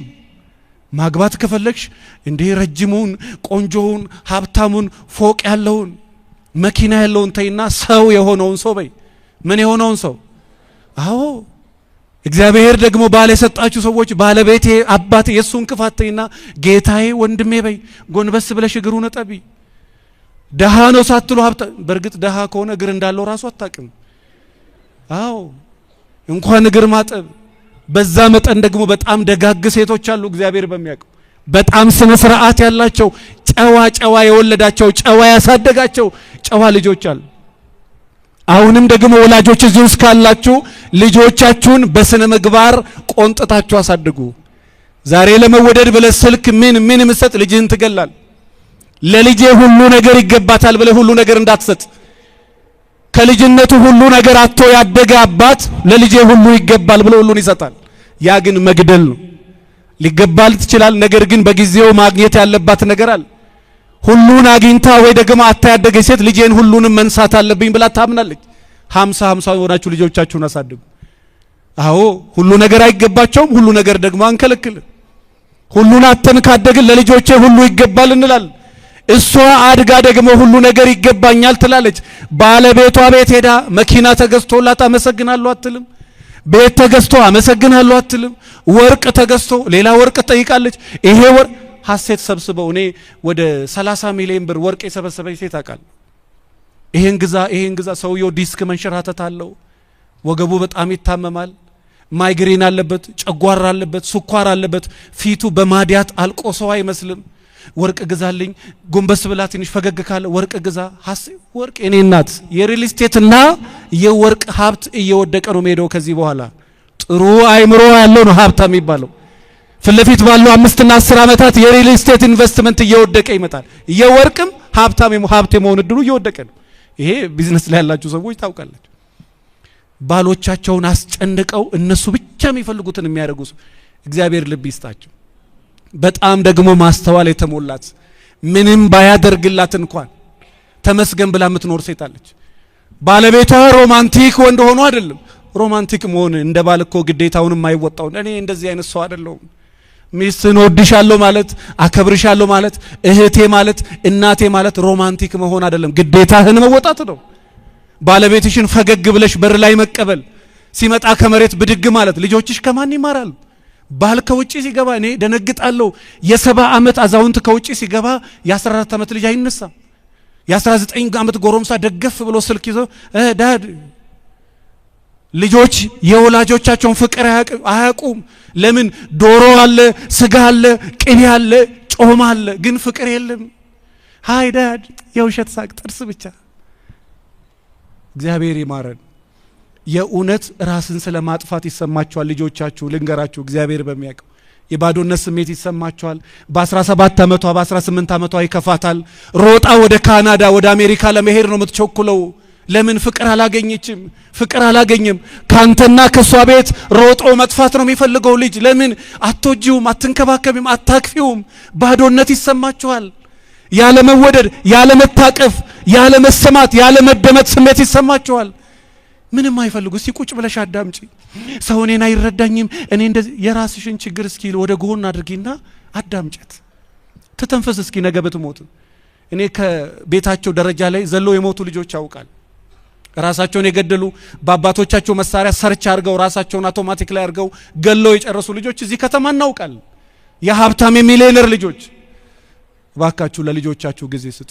ማግባት ከፈለግሽ እንዲህ ረጅሙን፣ ቆንጆውን፣ ሀብታሙን፣ ፎቅ ያለውን፣ መኪና ያለውን ተይና ሰው የሆነውን ሰው በይ። ምን የሆነውን ሰው? አዎ እግዚአብሔር ደግሞ ባል የሰጣችሁ ሰዎች ባለቤቴ፣ አባቴ የሱን ክፋት ተይና ጌታዬ፣ ወንድሜ በይ። ጎንበስ ብለሽ እግሩን እጠቢ። ደሃ ነው ሳትሉ ሀብታ። በእርግጥ ደሃ ከሆነ እግር እንዳለው ራሱ አታውቅም። አዎ እንኳን እግር ማጠብ። በዛ መጠን ደግሞ በጣም ደጋግ ሴቶች አሉ፣ እግዚአብሔር በሚያውቀው በጣም ስነ ስርዓት ያላቸው ጨዋ ጨዋ የወለዳቸው ጨዋ ያሳደጋቸው ጨዋ ልጆች አሉ። አሁንም ደግሞ ወላጆች እዚህ ውስጥ ካላችሁ ልጆቻችሁን በስነ ምግባር ቆንጥታችሁ አሳድጉ። ዛሬ ለመወደድ ብለህ ስልክ ምን ምን ምሰጥ ልጅህን ትገላል። ለልጄ ሁሉ ነገር ይገባታል ብለህ ሁሉ ነገር እንዳትሰጥ። ከልጅነቱ ሁሉ ነገር አጥቶ ያደገ አባት ለልጄ ሁሉ ይገባል ብሎ ሁሉን ይሰጣል። ያ ግን መግደል ነው። ሊገባል ትችላል፣ ነገር ግን በጊዜው ማግኘት ያለባት ነገር አለ። ሁሉን አግኝታ ወይ ደግሞ አታ ያደገች ሴት ልጄን ሁሉንም መንሳት አለብኝ ብላ ታምናለች። 50 50 ሆናችሁ ልጆቻችሁን አሳድጉ። አዎ ሁሉ ነገር አይገባቸውም፣ ሁሉ ነገር ደግሞ አንከለክልም። ሁሉን አተን ካደግን ለልጆቼ ሁሉ ይገባል እንላለን። እሷ አድጋ ደግሞ ሁሉ ነገር ይገባኛል ትላለች። ባለቤቷ ቤት ሄዳ መኪና ተገዝቶላት አመሰግናለሁ አትልም። ቤት ተገዝቶ አመሰግናለሁ አትልም። ወርቅ ተገዝቶ ሌላ ወርቅ ትጠይቃለች። ይሄ ወርቅ ሐሴት ሰብስበው እኔ ወደ 30 ሚሊዮን ብር ወርቅ የሰበሰበች ሴት አውቃለሁ። ይሄን ግዛ ይሄን ግዛ፣ ሰውየው ዲስክ መንሸራተት አለው። ወገቡ በጣም ይታመማል። ማይግሬን አለበት፣ ጨጓራ አለበት፣ ስኳር አለበት። ፊቱ በማዲያት አልቆ ሰው አይመስልም። ወርቅ ግዛልኝ፣ ጎንበስ ብላ ትንሽ ፈገግ ካለ ወርቅ ግዛ። ወርቅ የኔ እናት፣ የ real estate ና የወርቅ ሀብት እየወደቀ ነው ሄደው። ከዚህ በኋላ ጥሩ አይምሮ ያለው ነው ሀብታም የሚባለው። ፊት ለፊት ባለው 5ና 10 ዓመታት የ real estate ኢንቨስትመንት እየወደቀ ይመጣል። የወርቅም ሀብታም ሀብት የመሆን እድሉ እየወደቀ ነው። ይሄ ቢዝነስ ላይ ያላችሁ ሰዎች ታውቃላችሁ። ባሎቻቸውን አስጨንቀው እነሱ ብቻ የሚፈልጉትን የሚያደርጉ ሰው እግዚአብሔር ልብ ይስጣቸው። በጣም ደግሞ ማስተዋል የተሞላት፣ ምንም ባያደርግላት እንኳን ተመስገን ብላ የምትኖር ሴት አለች። ባለቤቷ romantic ወንድ ሆኖ አይደለም። Romantic መሆን እንደ ባል እኮ ግዴታውን የማይወጣው፣ እኔ እንደዚህ አይነት ሰው አይደለሁም። ሚስትን ወድሻለሁ ማለት፣ አከብርሻለሁ ማለት፣ እህቴ ማለት፣ እናቴ ማለት romantic መሆን አይደለም፣ ግዴታህን መወጣት ነው። ባለቤትሽን ፈገግ ብለሽ በር ላይ መቀበል፣ ሲመጣ ከመሬት ብድግ ማለት። ልጆችሽ ከማን ይማራሉ? ባል ከውጭ ሲገባ እኔ ደነግጣለሁ። የ70 ዓመት አዛውንት ከውጭ ሲገባ የ14 ዓመት ልጅ አይነሳም። የ19 ዓመት ጎረምሳ ደገፍ ብሎ ስልክ ይዞ dad። ልጆች የወላጆቻቸውን ፍቅር አያውቁም። ለምን? ዶሮ አለ፣ ስጋ አለ፣ ቅቤ አለ፣ ጮማ አለ፣ ግን ፍቅር የለም። Hi dad፣ የውሸት ሳቅ፣ ጥርስ ብቻ። እግዚአብሔር ይማረን። የእውነት ራስን ስለ ማጥፋት ይሰማቸዋል ልጆቻችሁ። ልንገራችሁ፣ እግዚአብሔር በሚያውቀው የባዶነት ስሜት ይሰማቸዋል። በ17 ዓመቷ፣ በ18 ዓመቷ ይከፋታል። ሮጣ ወደ ካናዳ፣ ወደ አሜሪካ ለመሄድ ነው የምትቸኩለው። ለምን? ፍቅር አላገኘችም። ፍቅር አላገኘም። ካንተና ከሷ ቤት ሮጦ መጥፋት ነው የሚፈልገው ልጅ። ለምን? አትወጂውም፣ አትንከባከቢም፣ አታቅፊውም። ባዶነት ይሰማቸዋል። ያለመወደድ፣ ያለመታቀፍ፣ ያለመሰማት፣ ያለመደመጥ ስሜት ይሰማቸዋል። ምንም አይፈልጉ። እስቲ ቁጭ ብለሽ አዳምጪ። ሰው እኔን አይረዳኝም፣ እኔ እንደዚህ፣ የራስሽን ችግር እስኪ ወደ ጎን አድርጊና አዳምጨት። ትተንፈስ እስኪ ነገ ብትሞት። እኔ ከቤታቸው ደረጃ ላይ ዘለው የሞቱ ልጆች ያውቃል። ራሳቸውን የገደሉ፣ በአባቶቻቸው መሳሪያ search አድርገው ራሳቸውን አውቶማቲክ ላይ አድርገው ገለው የጨረሱ ልጆች እዚህ ከተማ እናውቃለን። የሀብታም የሚሊዮነር ልጆች። እባካችሁ ለልጆቻችሁ ጊዜ ስጡ።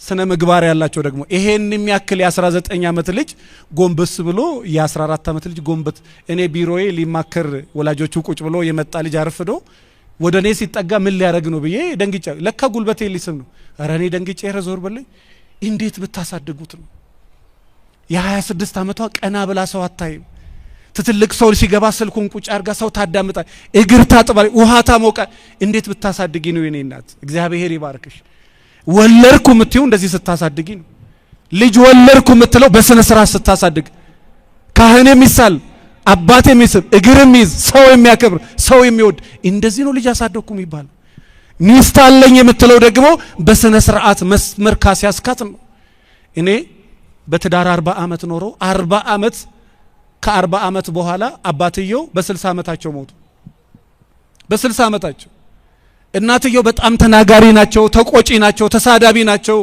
ስነ ምግባር ያላቸው ደግሞ ይሄን የሚያክል የ19 ዓመት ልጅ ጎንበስ ብሎ፣ የ14 ዓመት ልጅ ጎንበት፣ እኔ ቢሮዬ ሊማከር ወላጆቹ ቁጭ ብሎ የመጣ ልጅ አርፍዶ ወደ እኔ ሲጠጋ ምን ሊያደርግ ነው ብዬ ደንግጫ፣ ለካ ጉልበቴ ሊስም ነው። ኧረ እኔ ደንግጬ ኧረ ዞር በለኝ። እንዴት ብታሳድጉት ነው? የ26 ዓመቷ ቀና ብላ ሰው አታይም። ትትልቅ ሰው ሲገባ ስልኩን ቁጭ አድርጋ ሰው ታዳምጣል፣ እግር ታጥባል፣ ውሃ ታሞቃል። እንዴት ብታሳድጊ ነው የኔ እናት? እግዚአብሔር ይባርክሽ። ወለድኩ የምትይው እንደዚህ ስታሳድጊ ነው። ልጅ ወለድኩ የምትለው በስነ ስርዓት ስታሳድግ፣ ካህን የሚሳል፣ አባት የሚስብ፣ እግር የሚይዝ፣ ሰው የሚያከብር፣ ሰው የሚወድ፣ እንደዚህ ነው ልጅ አሳደግኩ የሚባለው። ሚስት አለኝ የምትለው ደግሞ በስነ ስርዓት መስመር ካስያዝካት ነው። እኔ በትዳር 40 ዓመት ኖሮ 40 ዓመት፣ ከ40 ዓመት በኋላ አባትየው በ60 ዓመታቸው ሞቱ። በ60 ዓመታቸው። እናትየው በጣም ተናጋሪ ናቸው፣ ተቆጪ ናቸው፣ ተሳዳቢ ናቸው።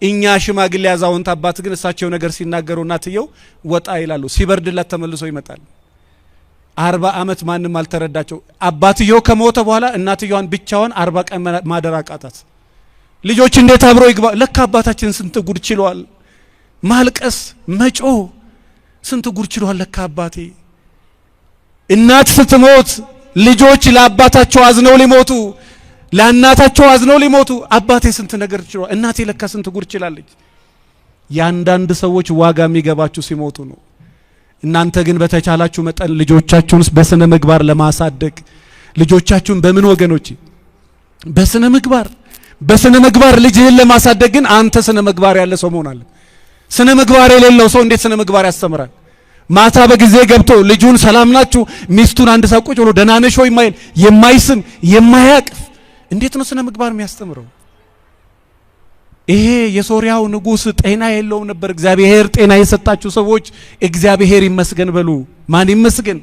እኛ ሽማግሌ አዛውንት አባት ግን እሳቸው ነገር ሲናገሩ እናትየው ወጣ ይላሉ። ሲበርድላት ተመልሶ ይመጣል። 40 ዓመት ማንም አልተረዳቸው። አባትየው ከሞተ በኋላ እናትየዋን ብቻዋን 40 ቀን ማደር አቃታት። ልጆች እንዴት አብሮ ይግባ? ለካ አባታችን ስንት ጉድ ችሏል። ማልቀስ፣ መጮህ፣ ስንት ጉድ ችሏል ለካ አባቴ። እናት ስትሞት ልጆች ለአባታቸው አዝነው ሊሞቱ፣ ለእናታቸው አዝነው ሊሞቱ፣ አባቴ ስንት ነገር ችሏል፣ እናቴ ለካ ስንት ጉድ ችላለች። የአንዳንድ ሰዎች ዋጋ የሚገባችሁ ሲሞቱ ነው። እናንተ ግን በተቻላችሁ መጠን ልጆቻችሁን በስነ ምግባር ለማሳደግ፣ ልጆቻችሁን በምን ወገኖች? በስነ ምግባር። በስነ ምግባር ልጅህን ለማሳደግ ግን አንተ ስነ ምግባር ያለ ሰው መሆን አለ። ስነ ምግባር የሌለው ሰው እንዴት ስነ ምግባር ያስተምራል? ማታ በጊዜ ገብቶ ልጁን ሰላም ናችሁ፣ ሚስቱን አንድ ሰው ቁጭ ብሎ ደህና ነሽ ወይ የማይል፣ የማይስም፣ የማያቅፍ እንዴት ነው ስነ ምግባር የሚያስተምረው? ይሄ የሶሪያው ንጉሥ ጤና የለውም ነበር። እግዚአብሔር ጤና የሰጣችሁ ሰዎች እግዚአብሔር ይመስገን በሉ። ማን ይመስገን?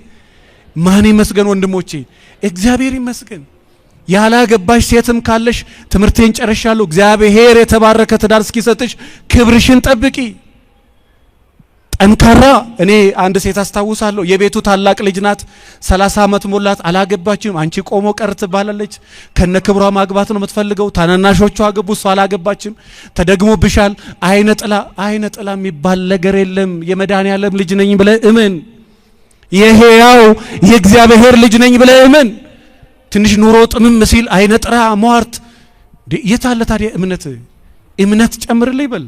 ማን ይመስገን? ወንድሞቼ እግዚአብሔር ይመስገን። ያላገባሽ ሴትም ካለሽ ትምህርቴን ጨርሻለሁ፣ እግዚአብሔር የተባረከ ትዳር እስኪሰጥሽ ክብርሽን ጠብቂ። ጠንካራ። እኔ አንድ ሴት አስታውሳለሁ። የቤቱ ታላቅ ልጅ ናት። 30 ዓመት ሞላት፣ አላገባችም። አንቺ ቆሞ ቀር ትባላለች። ከነ ክብሯ ማግባት ነው የምትፈልገው። ታናናሾቿ አገቡ፣ እሷ አላገባችም። ተደግሞብሻል። አይነ ጥላ፣ አይነ ጥላ የሚባል ነገር የለም። የመድኃኔዓለም ልጅ ነኝ ብለህ እመን። የሕያው የእግዚአብሔር ልጅ ነኝ ብለህ እመን። ትንሽ ኑሮ ጥምም ሲል አይነ ጥላ ሟርት፣ የት አለ ታዲያ እምነት? እምነት ጨምርልኝ በል።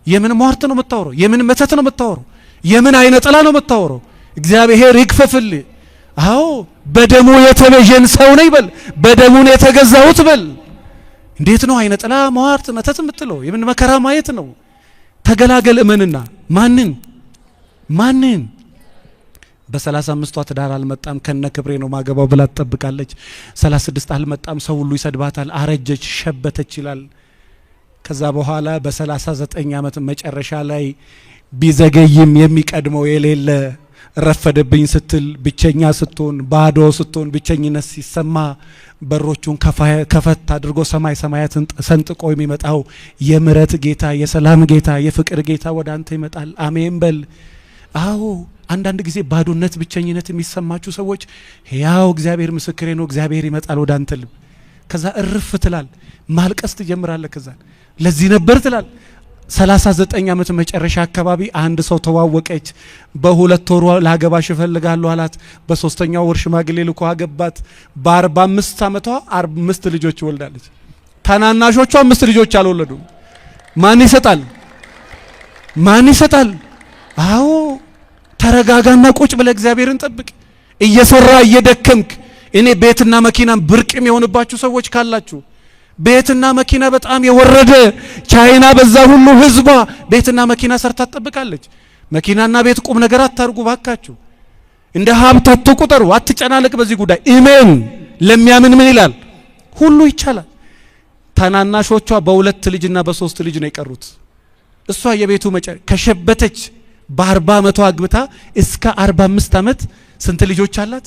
የምን ሟርት ነው የምታወራው? የምን መተት ነው የምታወራው? የምን አይነ ጥላ ነው የምታወራው? እግዚአብሔር ይክፈፍልህ። አዎ በደሙ የተቤዠን ሰው ነኝ በል። በደሙ ነው የተገዛሁት በል። እንዴት ነው አይነ ጥላ ሟርት መተት የምትለው? የምን መከራ ማየት ነው? ተገላገል፣ እመንና። ማንን ማንን? በ35ቷ ትዳር አልመጣም፣ ከነ ክብሬ ነው ማገባው ብላ ትጠብቃለች። 36 አልመጣም፣ ሰው ሁሉ ይሰድባታል። አረጀች፣ ሸበተች ይላል። ከዛ በኋላ በ39 ዓመት መጨረሻ ላይ ቢዘገይም የሚቀድመው የሌለ፣ ረፈደብኝ ስትል፣ ብቸኛ ስትሆን፣ ባዶ ስትሆን፣ ብቸኝነት ሲሰማ በሮቹን ከፈት አድርጎ ሰማይ ሰማያትን ሰንጥቆ የሚመጣው የምሕረት ጌታ፣ የሰላም ጌታ፣ የፍቅር ጌታ ወደ አንተ ይመጣል። አሜን በል። አዎ አንዳንድ ጊዜ ባዶነት፣ ብቸኝነት የሚሰማችሁ ሰዎች ሕያው እግዚአብሔር ምስክሬ ነው፣ እግዚአብሔር ይመጣል ወደ አንተ ልብ። ከዛ እርፍ ትላል፣ ማልቀስ ትጀምራለህ። ከዛ ለዚህ ነበር ትላል። 39 ዓመት መጨረሻ አካባቢ አንድ ሰው ተዋወቀች። በ2 ወሩ ላገባሽ እፈልጋለሁ አላት። በ3ኛው ወር ሽማግሌ ልኮ አገባት። በ45 ዓመቷ 5 ልጆች ወልዳለች። ታናናሾቿ 5 ልጆች አልወለዱም። ማን ይሰጣል? ማን ይሰጣል? አዎ ተረጋጋና ቁጭ ብለህ እግዚአብሔርን ጠብቅ። እየሰራ እየደከምክ፣ እኔ ቤትና መኪና ብርቅ የሚሆንባችሁ ሰዎች ካላችሁ፣ ቤትና መኪና በጣም የወረደ፣ ቻይና በዛ ሁሉ ህዝቧ ቤትና መኪና ሰርታ ትጠብቃለች። መኪናና ቤት ቁም ነገር አታርጉ ባካችሁ። እንደ ሀብት አትቁጠሩ፣ አትጨናነቅ በዚህ ጉዳይ። እመን። ለሚያምን ምን ይላል? ሁሉ ይቻላል። ታናናሾቿ በ2 ልጅና በ3 ልጅ ነው የቀሩት። እሷ የቤቱ መጨረሻ ከሸበተች በ40 ዓመቷ አግብታ እስከ 45 ዓመት ስንት ልጆች አላት?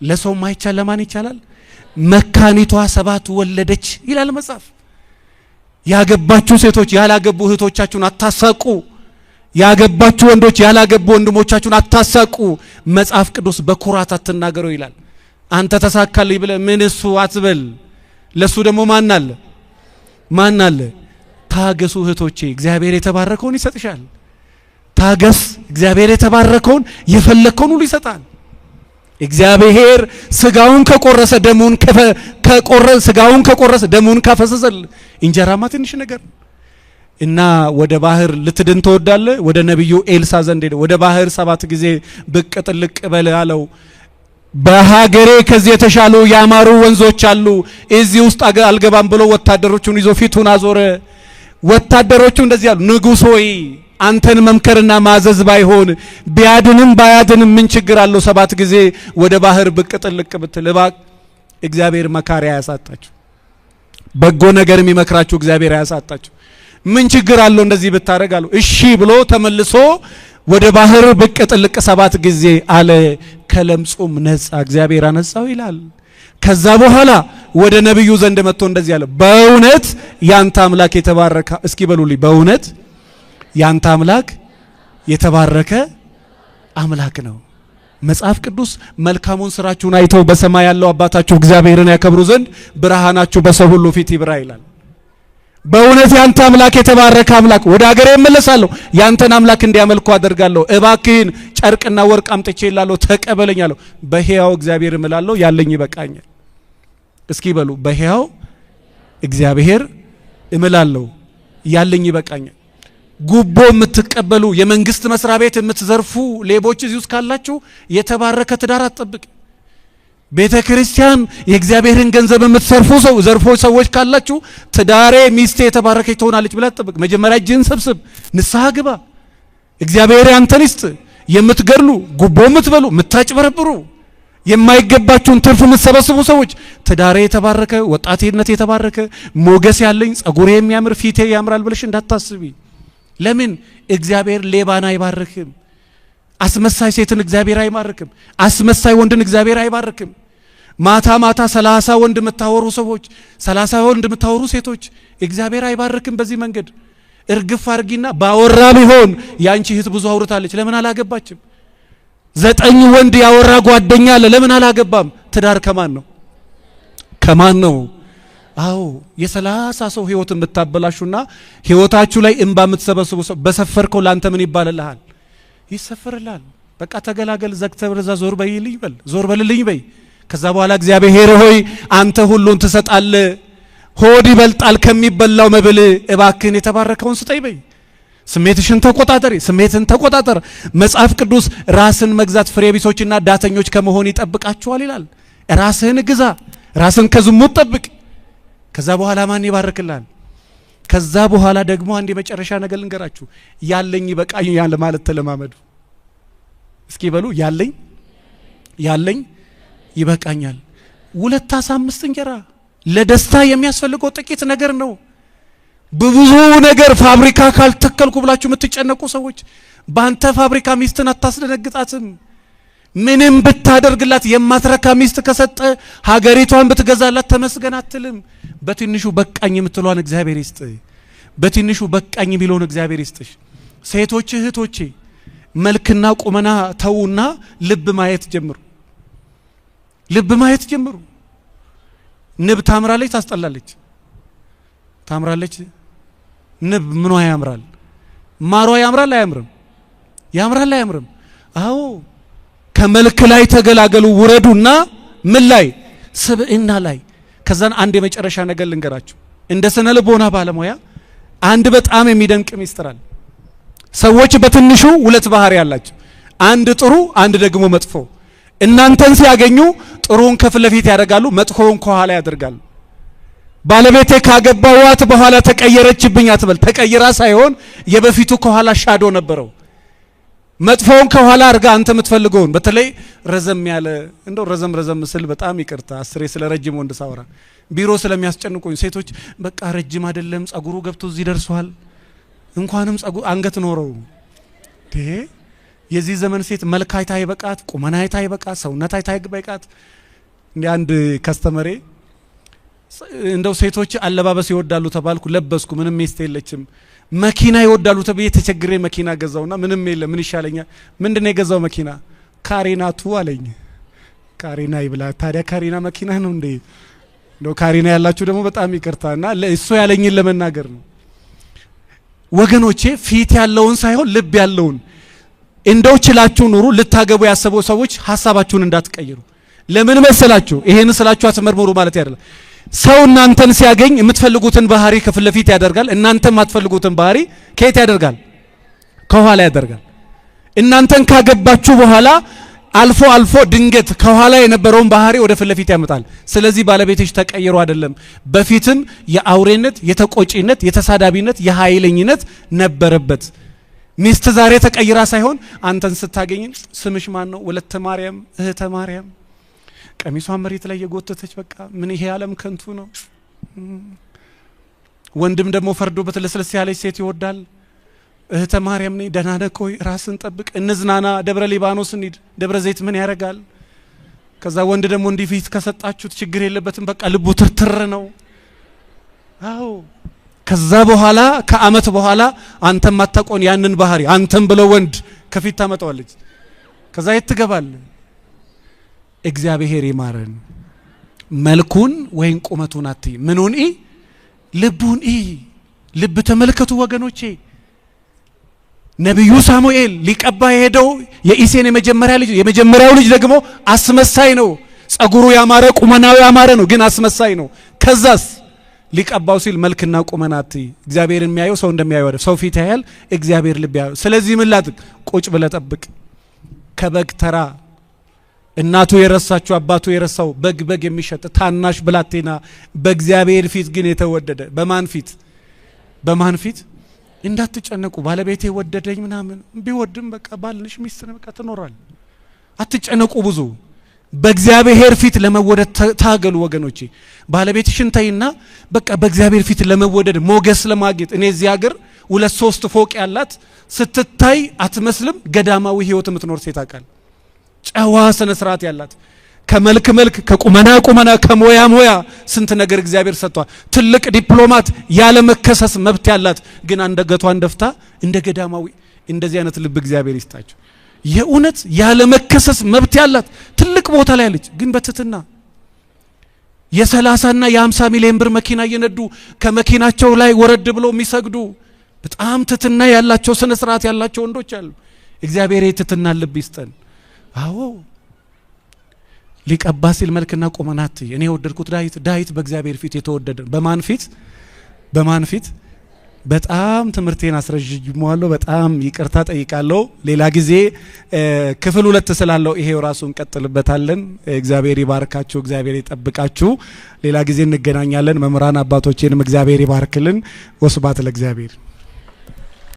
ለሰው ማይቻል ለማን ይቻላል? መካኒቷ 7 ወለደች ይላል መጽሐፍ። ያገባችሁ ሴቶች ያላገቡ እህቶቻችሁን አታሳቁ። ያገባችሁ ወንዶች ያላገቡ ወንድሞቻችሁን አታሳቁ። መጽሐፍ ቅዱስ በኩራት አትናገረው ይላል። አንተ ተሳካልኝ ብለህ ምን እሱ አትበል። ለሱ ደግሞ ማን አለ? ማን አለ? ታገሱ እህቶቼ፣ እግዚአብሔር የተባረከውን ይሰጥሻል። ታገስ፣ እግዚአብሔር የተባረከውን የፈለከውን ሁሉ ይሰጣል። እግዚአብሔር ስጋውን ከቆረሰ ደሙን ከቆረሰ፣ ስጋውን ከቆረሰ ደሙን ካፈሰሰል እንጀራማ ትንሽ ነገር። እና ወደ ባህር ልትድን ትወዳለህ? ወደ ነብዩ ኤልሳ ዘንድ ሄደ። ወደ ባህር 7 ጊዜ ብቅ ጥልቅ በል አለው። በሀገሬ ከዚህ የተሻሉ ያማሩ ወንዞች አሉ፣ እዚህ ውስጥ አልገባም ብሎ ወታደሮቹን ይዞ ፊቱን አዞረ። ወታደሮቹ እንደዚህ አሉ፣ ንጉሥ ሆይ አንተን መምከርና ማዘዝ ባይሆን ቢያድንም ባያድንም ምን ችግር አለው? 7 ጊዜ ወደ ባህር ብቅ ጥልቅ ብትል። እባክህ እግዚአብሔር መካሪ አያሳጣችሁ። በጎ ነገር የሚመክራችሁ እግዚአብሔር አያሳጣችሁ። ምን ችግር አለው እንደዚህ ብታረግ አለው። እሺ ብሎ ተመልሶ ወደ ባህር ብቅ ጥልቅ 7 ጊዜ አለ። ከለምጹም ነጻ፣ እግዚአብሔር አነጻው ይላል። ከዛ በኋላ ወደ ነብዩ ዘንድ መጥቶ እንደዚህ አለ፣ በእውነት ያንተ አምላክ የተባረከ፣ እስኪ በሉልኝ፣ በእውነት ያንተ አምላክ የተባረከ አምላክ ነው። መጽሐፍ ቅዱስ መልካሙን ስራችሁን አይተው በሰማይ ያለው አባታችሁ እግዚአብሔርን ያከብሩ ዘንድ ብርሃናችሁ በሰው ሁሉ ፊት ይብራ ይላል። በእውነት ያንተ አምላክ የተባረከ አምላክ፣ ወደ ሀገሬ እመለሳለሁ፣ ያንተን አምላክ እንዲያመልኩ አደርጋለሁ። እባክህን ጨርቅና ወርቅ አምጥቼ እላለሁ፣ ተቀበለኝ አለው። በሕያው እግዚአብሔር እምላለሁ ያለኝ ይበቃኛል። እስኪ በሉ በሕያው እግዚአብሔር እምላለሁ ያለኝ ይበቃኛል። ጉቦ የምትቀበሉ፣ የመንግስት መስሪያ ቤት የምትዘርፉ ሌቦች እዚህ ውስጥ ካላችሁ የተባረከ ትዳር አትጠብቅ። ቤተክርስቲያን የእግዚአብሔርን ገንዘብ የምትሰርፉ ሰው ዘርፎ ሰዎች ካላችሁ ትዳሬ ሚስቴ የተባረከች ትሆናለች ብለህ አትጠብቅ። መጀመሪያ እጅህን ሰብስብ፣ ንስሐ ግባ። እግዚአብሔር ያንተን ይስጥ። የምትገድሉ፣ ጉቦ የምትበሉ፣ የምታጭበረብሩ፣ የማይገባችሁን ትርፍ የምትሰበስቡ ሰዎች ትዳሬ የተባረከ፣ ወጣትነት የተባረከ፣ ሞገስ ያለኝ፣ ጸጉሬ የሚያምር፣ ፊቴ ያምራል ብለሽ እንዳታስቢ። ለምን? እግዚአብሔር ሌባን አይባርክም። አስመሳይ ሴትን እግዚአብሔር አይባርክም። አስመሳይ ወንድን እግዚአብሔር አይባርክም። ማታ ማታ 30 ወንድ የምታወሩ ሰዎች፣ 30 ወንድ የምታወሩ ሴቶች እግዚአብሔር አይባርክም በዚህ መንገድ። እርግፍ አርጊና ባወራ ቢሆን ያንቺ እህት ብዙ አውርታለች፣ ለምን አላገባችም? 9 ወንድ ያወራ ጓደኛ አለ፣ ለምን አላገባም? ትዳር ከማን ነው? ከማን ነው? አዎ የ30 ሰው ህይወት የምታበላሹና ህይወታችሁ ላይ እንባ የምትሰበስቡ ሰው በሰፈርከው ላንተ ምን ይባልልሃል? ይሰፈርልሃል። በቃ ተገላገል፣ ዘግተህ በዛ ዞር በይልኝ በል፣ ዞር በልልኝ በይ። ከዛ በኋላ እግዚአብሔር ሆይ አንተ ሁሉን ትሰጣለህ፣ ሆድ ይበልጣል ከሚበላው መብል፣ እባክህን የተባረከውን ስጠኝ በይ። ስሜትሽን ተቆጣጠሪ፣ ስሜትን ተቆጣጠር። መጽሐፍ ቅዱስ ራስን መግዛት ፍሬ ቢሶችና ዳተኞች ከመሆን ይጠብቃችኋል ይላል። ራስህን ግዛ፣ ራስን ከዝሙት ጠብቅ። ከዛ በኋላ ማን ይባርክልሃል? ከዛ በኋላ ደግሞ አንድ የመጨረሻ ነገር ልንገራችሁ። ያለኝ ይበቃኛል ማለት ተለማመዱ። እስኪ በሉ ያለኝ ያለኝ ይበቃኛል። 2 ዓሣ 5 እንጀራ ለደስታ የሚያስፈልገው ጥቂት ነገር ነው። በብዙ ነገር ፋብሪካ ካልተከልኩ ብላችሁ የምትጨነቁ ሰዎች ባንተ ፋብሪካ ሚስትን አታስደነግጣትም። ምንም ብታደርግላት የማትረካ ሚስት ከሰጠ ሀገሪቷን ብትገዛላት ተመስገን አትልም። በትንሹ በቃኝ የምትለዋን እግዚአብሔር ይስጥ። በትንሹ በቃኝ የሚለውን እግዚአብሔር ይስጥሽ። ሴቶች እህቶቼ መልክና ቁመና ተውና ልብ ማየት ጀምሩ። ልብ ማየት ጀምሩ። ንብ ታምራለች፣ ታስጠላለች። ታምራለች። ንብ ምኗ ያምራል? ማሯ ያምራል አያምርም? ያምራል አያምርም? አዎ ከመልክ ላይ ተገላገሉ፣ ውረዱና ምን ላይ? ስብዕና ላይ። ከዛን አንድ የመጨረሻ ነገር ልንገራችሁ። እንደ ስነ ልቦና ባለሙያ አንድ በጣም የሚደንቅ ሚስጥር አለ። ሰዎች በትንሹ ሁለት ባህሪ ያላቸው፣ አንድ ጥሩ፣ አንድ ደግሞ መጥፎ። እናንተን ሲያገኙ ጥሩውን ከፊት ለፊት ያደርጋሉ፣ መጥፎውን ከኋላ ያደርጋሉ። ባለቤቴ ካገባዋት በኋላ ተቀየረችብኝ አትበል። ተቀይራ ሳይሆን የበፊቱ ከኋላ ሻዶ ነበረው። መጥፎውን ከኋላ አድርጋ አንተ የምትፈልገውን በተለይ ረዘም ያለ እንደው ረዘም ረዘም ስል በጣም ይቅርታ አስሬ ስለ ረጅም ወንድ ሳወራ ቢሮ ስለሚያስጨንቁኝ ሴቶች በቃ ረጅም አይደለም ጸጉሩ ገብቶ እዚህ ደርሷል፣ እንኳንም ጸጉር አንገት ኖረው። የዚህ ዘመን ሴት መልክ አይታ ይበቃት፣ ቁመና አይታ ይበቃት፣ ሰውነት አይታ ይበቃት። እንደ አንድ customer ኤ እንደው ሴቶች አለባበስ ይወዳሉ ተባልኩ፣ ለበስኩ፣ ምንም ሚስት የለችም። መኪና ይወዳሉ ተብዬ ተቸግሬ መኪና ገዛውና ምንም የለም፣ ምን ይሻለኛል? ምንድነው የገዛው መኪና? ካሪና 2 አለኝ። ካሪና ይብላ ታዲያ፣ ካሪና መኪና ነው እንዴ? እንደው ካሪና ያላችሁ ደግሞ በጣም ይቅርታና ለእሱ ያለኝን ለመናገር ነው። ወገኖቼ ፊት ያለውን ሳይሆን ልብ ያለውን እንደው ችላችሁ ኑሩ። ልታገቡ ያሰበው ሰዎች ሐሳባችሁን እንዳትቀይሩ። ለምን መሰላችሁ? ይሄን ስላችሁ አትመርምሩ ማለት አይደለም። ሰው እናንተን ሲያገኝ የምትፈልጉትን ባህሪ ከፊት ለፊት ያደርጋል። እናንተም የማትፈልጉትን ባህሪ ከየት ያደርጋል? ከኋላ ያደርጋል። እናንተን ካገባችሁ በኋላ አልፎ አልፎ ድንገት ከኋላ የነበረውን ባህሪ ወደ ፊት ለፊት ያመጣል። ስለዚህ ባለቤትሽ ተቀይሮ አይደለም፣ በፊትም የአውሬነት፣ የተቆጪነት፣ የተሳዳቢነት፣ የኃይለኝነት ነበረበት። ሚስት ዛሬ ተቀይራ ሳይሆን አንተን ስታገኝ ስምሽ ማን ነው? ወለተ ማርያም፣ እህተ ማርያም፣ ቀሚሷን መሬት ላይ የጎተተች በቃ ምን ይሄ ዓለም ከንቱ ነው። ወንድም ደግሞ ፈርዶበት ለስለስ ያለች ሴት ይወዳል። እህተ ማርያም ነኝ፣ ደህና ነህ እኮ፣ ራስን ጠብቅ፣ እንዝናና፣ ደብረ ሊባኖስ እንሂድ፣ ደብረ ዘይት ምን ያደርጋል? ከዛ ወንድ ደግሞ እንዲህ ፊት ከሰጣችሁት ችግር የለበትም፣ በቃ ልቡ ትርትር ነው። አዎ ከዛ በኋላ ከአመት በኋላ አንተም አታቆን ያንን ባህሪ አንተም ብለው ወንድ ከፊት ታመጣዋለች። ከዛ የት ትገባለህ? እግዚአብሔር ይማረን። መልኩን ወይን ቁመቱን አትይ፣ ምኑን ኢ ልቡን ኢ። ልብ ተመልከቱ ወገኖቼ። ነብዩ ሳሙኤል ሊቀባ የሄደው የኢሴን የመጀመሪያ ልጅ፣ የመጀመሪያው ልጅ ደግሞ አስመሳይ ነው። ጸጉሩ ያማረ ቁመናው ያማረ ነው፣ ግን አስመሳይ ነው። ከዛስ ሊቀባው ሲል መልክና ቁመና አትይ። እግዚአብሔር የሚያየው ሰው እንደሚያየው አይደለም። ሰው ፊት ያያል፣ እግዚአብሔር ልብ ያያል። ስለዚህ ምን ላድርግ? ቁጭ ብለህ ጠብቅ። ከበግ ተራ እናቱ የረሳችው አባቱ የረሳው በግ በግ የሚሸጥ ታናሽ ብላቴና በእግዚአብሔር ፊት ግን የተወደደ። በማን ፊት? በማን ፊት? እንዳትጨነቁ። ባለቤቴ ወደደኝ ምናምን ቢወድም በቃ ባልንሽ ሚስት ነው፣ በቃ ትኖራል። አትጨነቁ ብዙ። በእግዚአብሔር ፊት ለመወደድ ታገሉ ወገኖቼ። ባለቤትሽን ተይና በቃ በእግዚአብሔር ፊት ለመወደድ ሞገስ ለማግኘት። እኔ እዚህ ሀገር 2 3 ፎቅ ያላት ስትታይ አትመስልም ገዳማዊ ህይወት የምትኖር ሴት አውቃለሁ። ጨዋ ስነ ስርዓት ያላት። ከመልክ መልክ፣ ከቁመና ቁመና፣ ከሞያ ሞያ ስንት ነገር እግዚአብሔር ሰጥቷል። ትልቅ ዲፕሎማት፣ ያለ መከሰስ መብት ያላት ግን አንገቷን ደፍታ እንደ ገዳማዊ፣ እንደዚህ አይነት ልብ እግዚአብሔር ይስጣቸው። የእውነት ያለ መከሰስ መብት ያላት ትልቅ ቦታ ላይ ያለች ግን በትትና የ30ና የ50 ሚሊዮን ብር መኪና እየነዱ ከመኪናቸው ላይ ወረድ ብሎ የሚሰግዱ በጣም ትትና ያላቸው፣ ስነ ስርዓት ያላቸው ወንዶች አሉ። እግዚአብሔር የትትና ልብ ይስጠን። አዎ፣ ሊቀባ ሲል መልክና ቁመናት እኔ የወደድኩት ዳዊት፣ ዳዊት በእግዚአብሔር ፊት የተወደደ። በማን ፊት? በማን ፊት? በጣም ትምህርቴን አስረዥመዋለሁ። በጣም ይቅርታ ጠይቃለሁ። ሌላ ጊዜ ክፍል 2 ስላለው ይሄው ራሱ እንቀጥልበታለን። እግዚአብሔር ይባርካችሁ፣ እግዚአብሔር ይጠብቃችሁ። ሌላ ጊዜ እንገናኛለን። መምህራን አባቶቼንም እግዚአብሔር ይባርክልን። ወስብሐት ለእግዚአብሔር።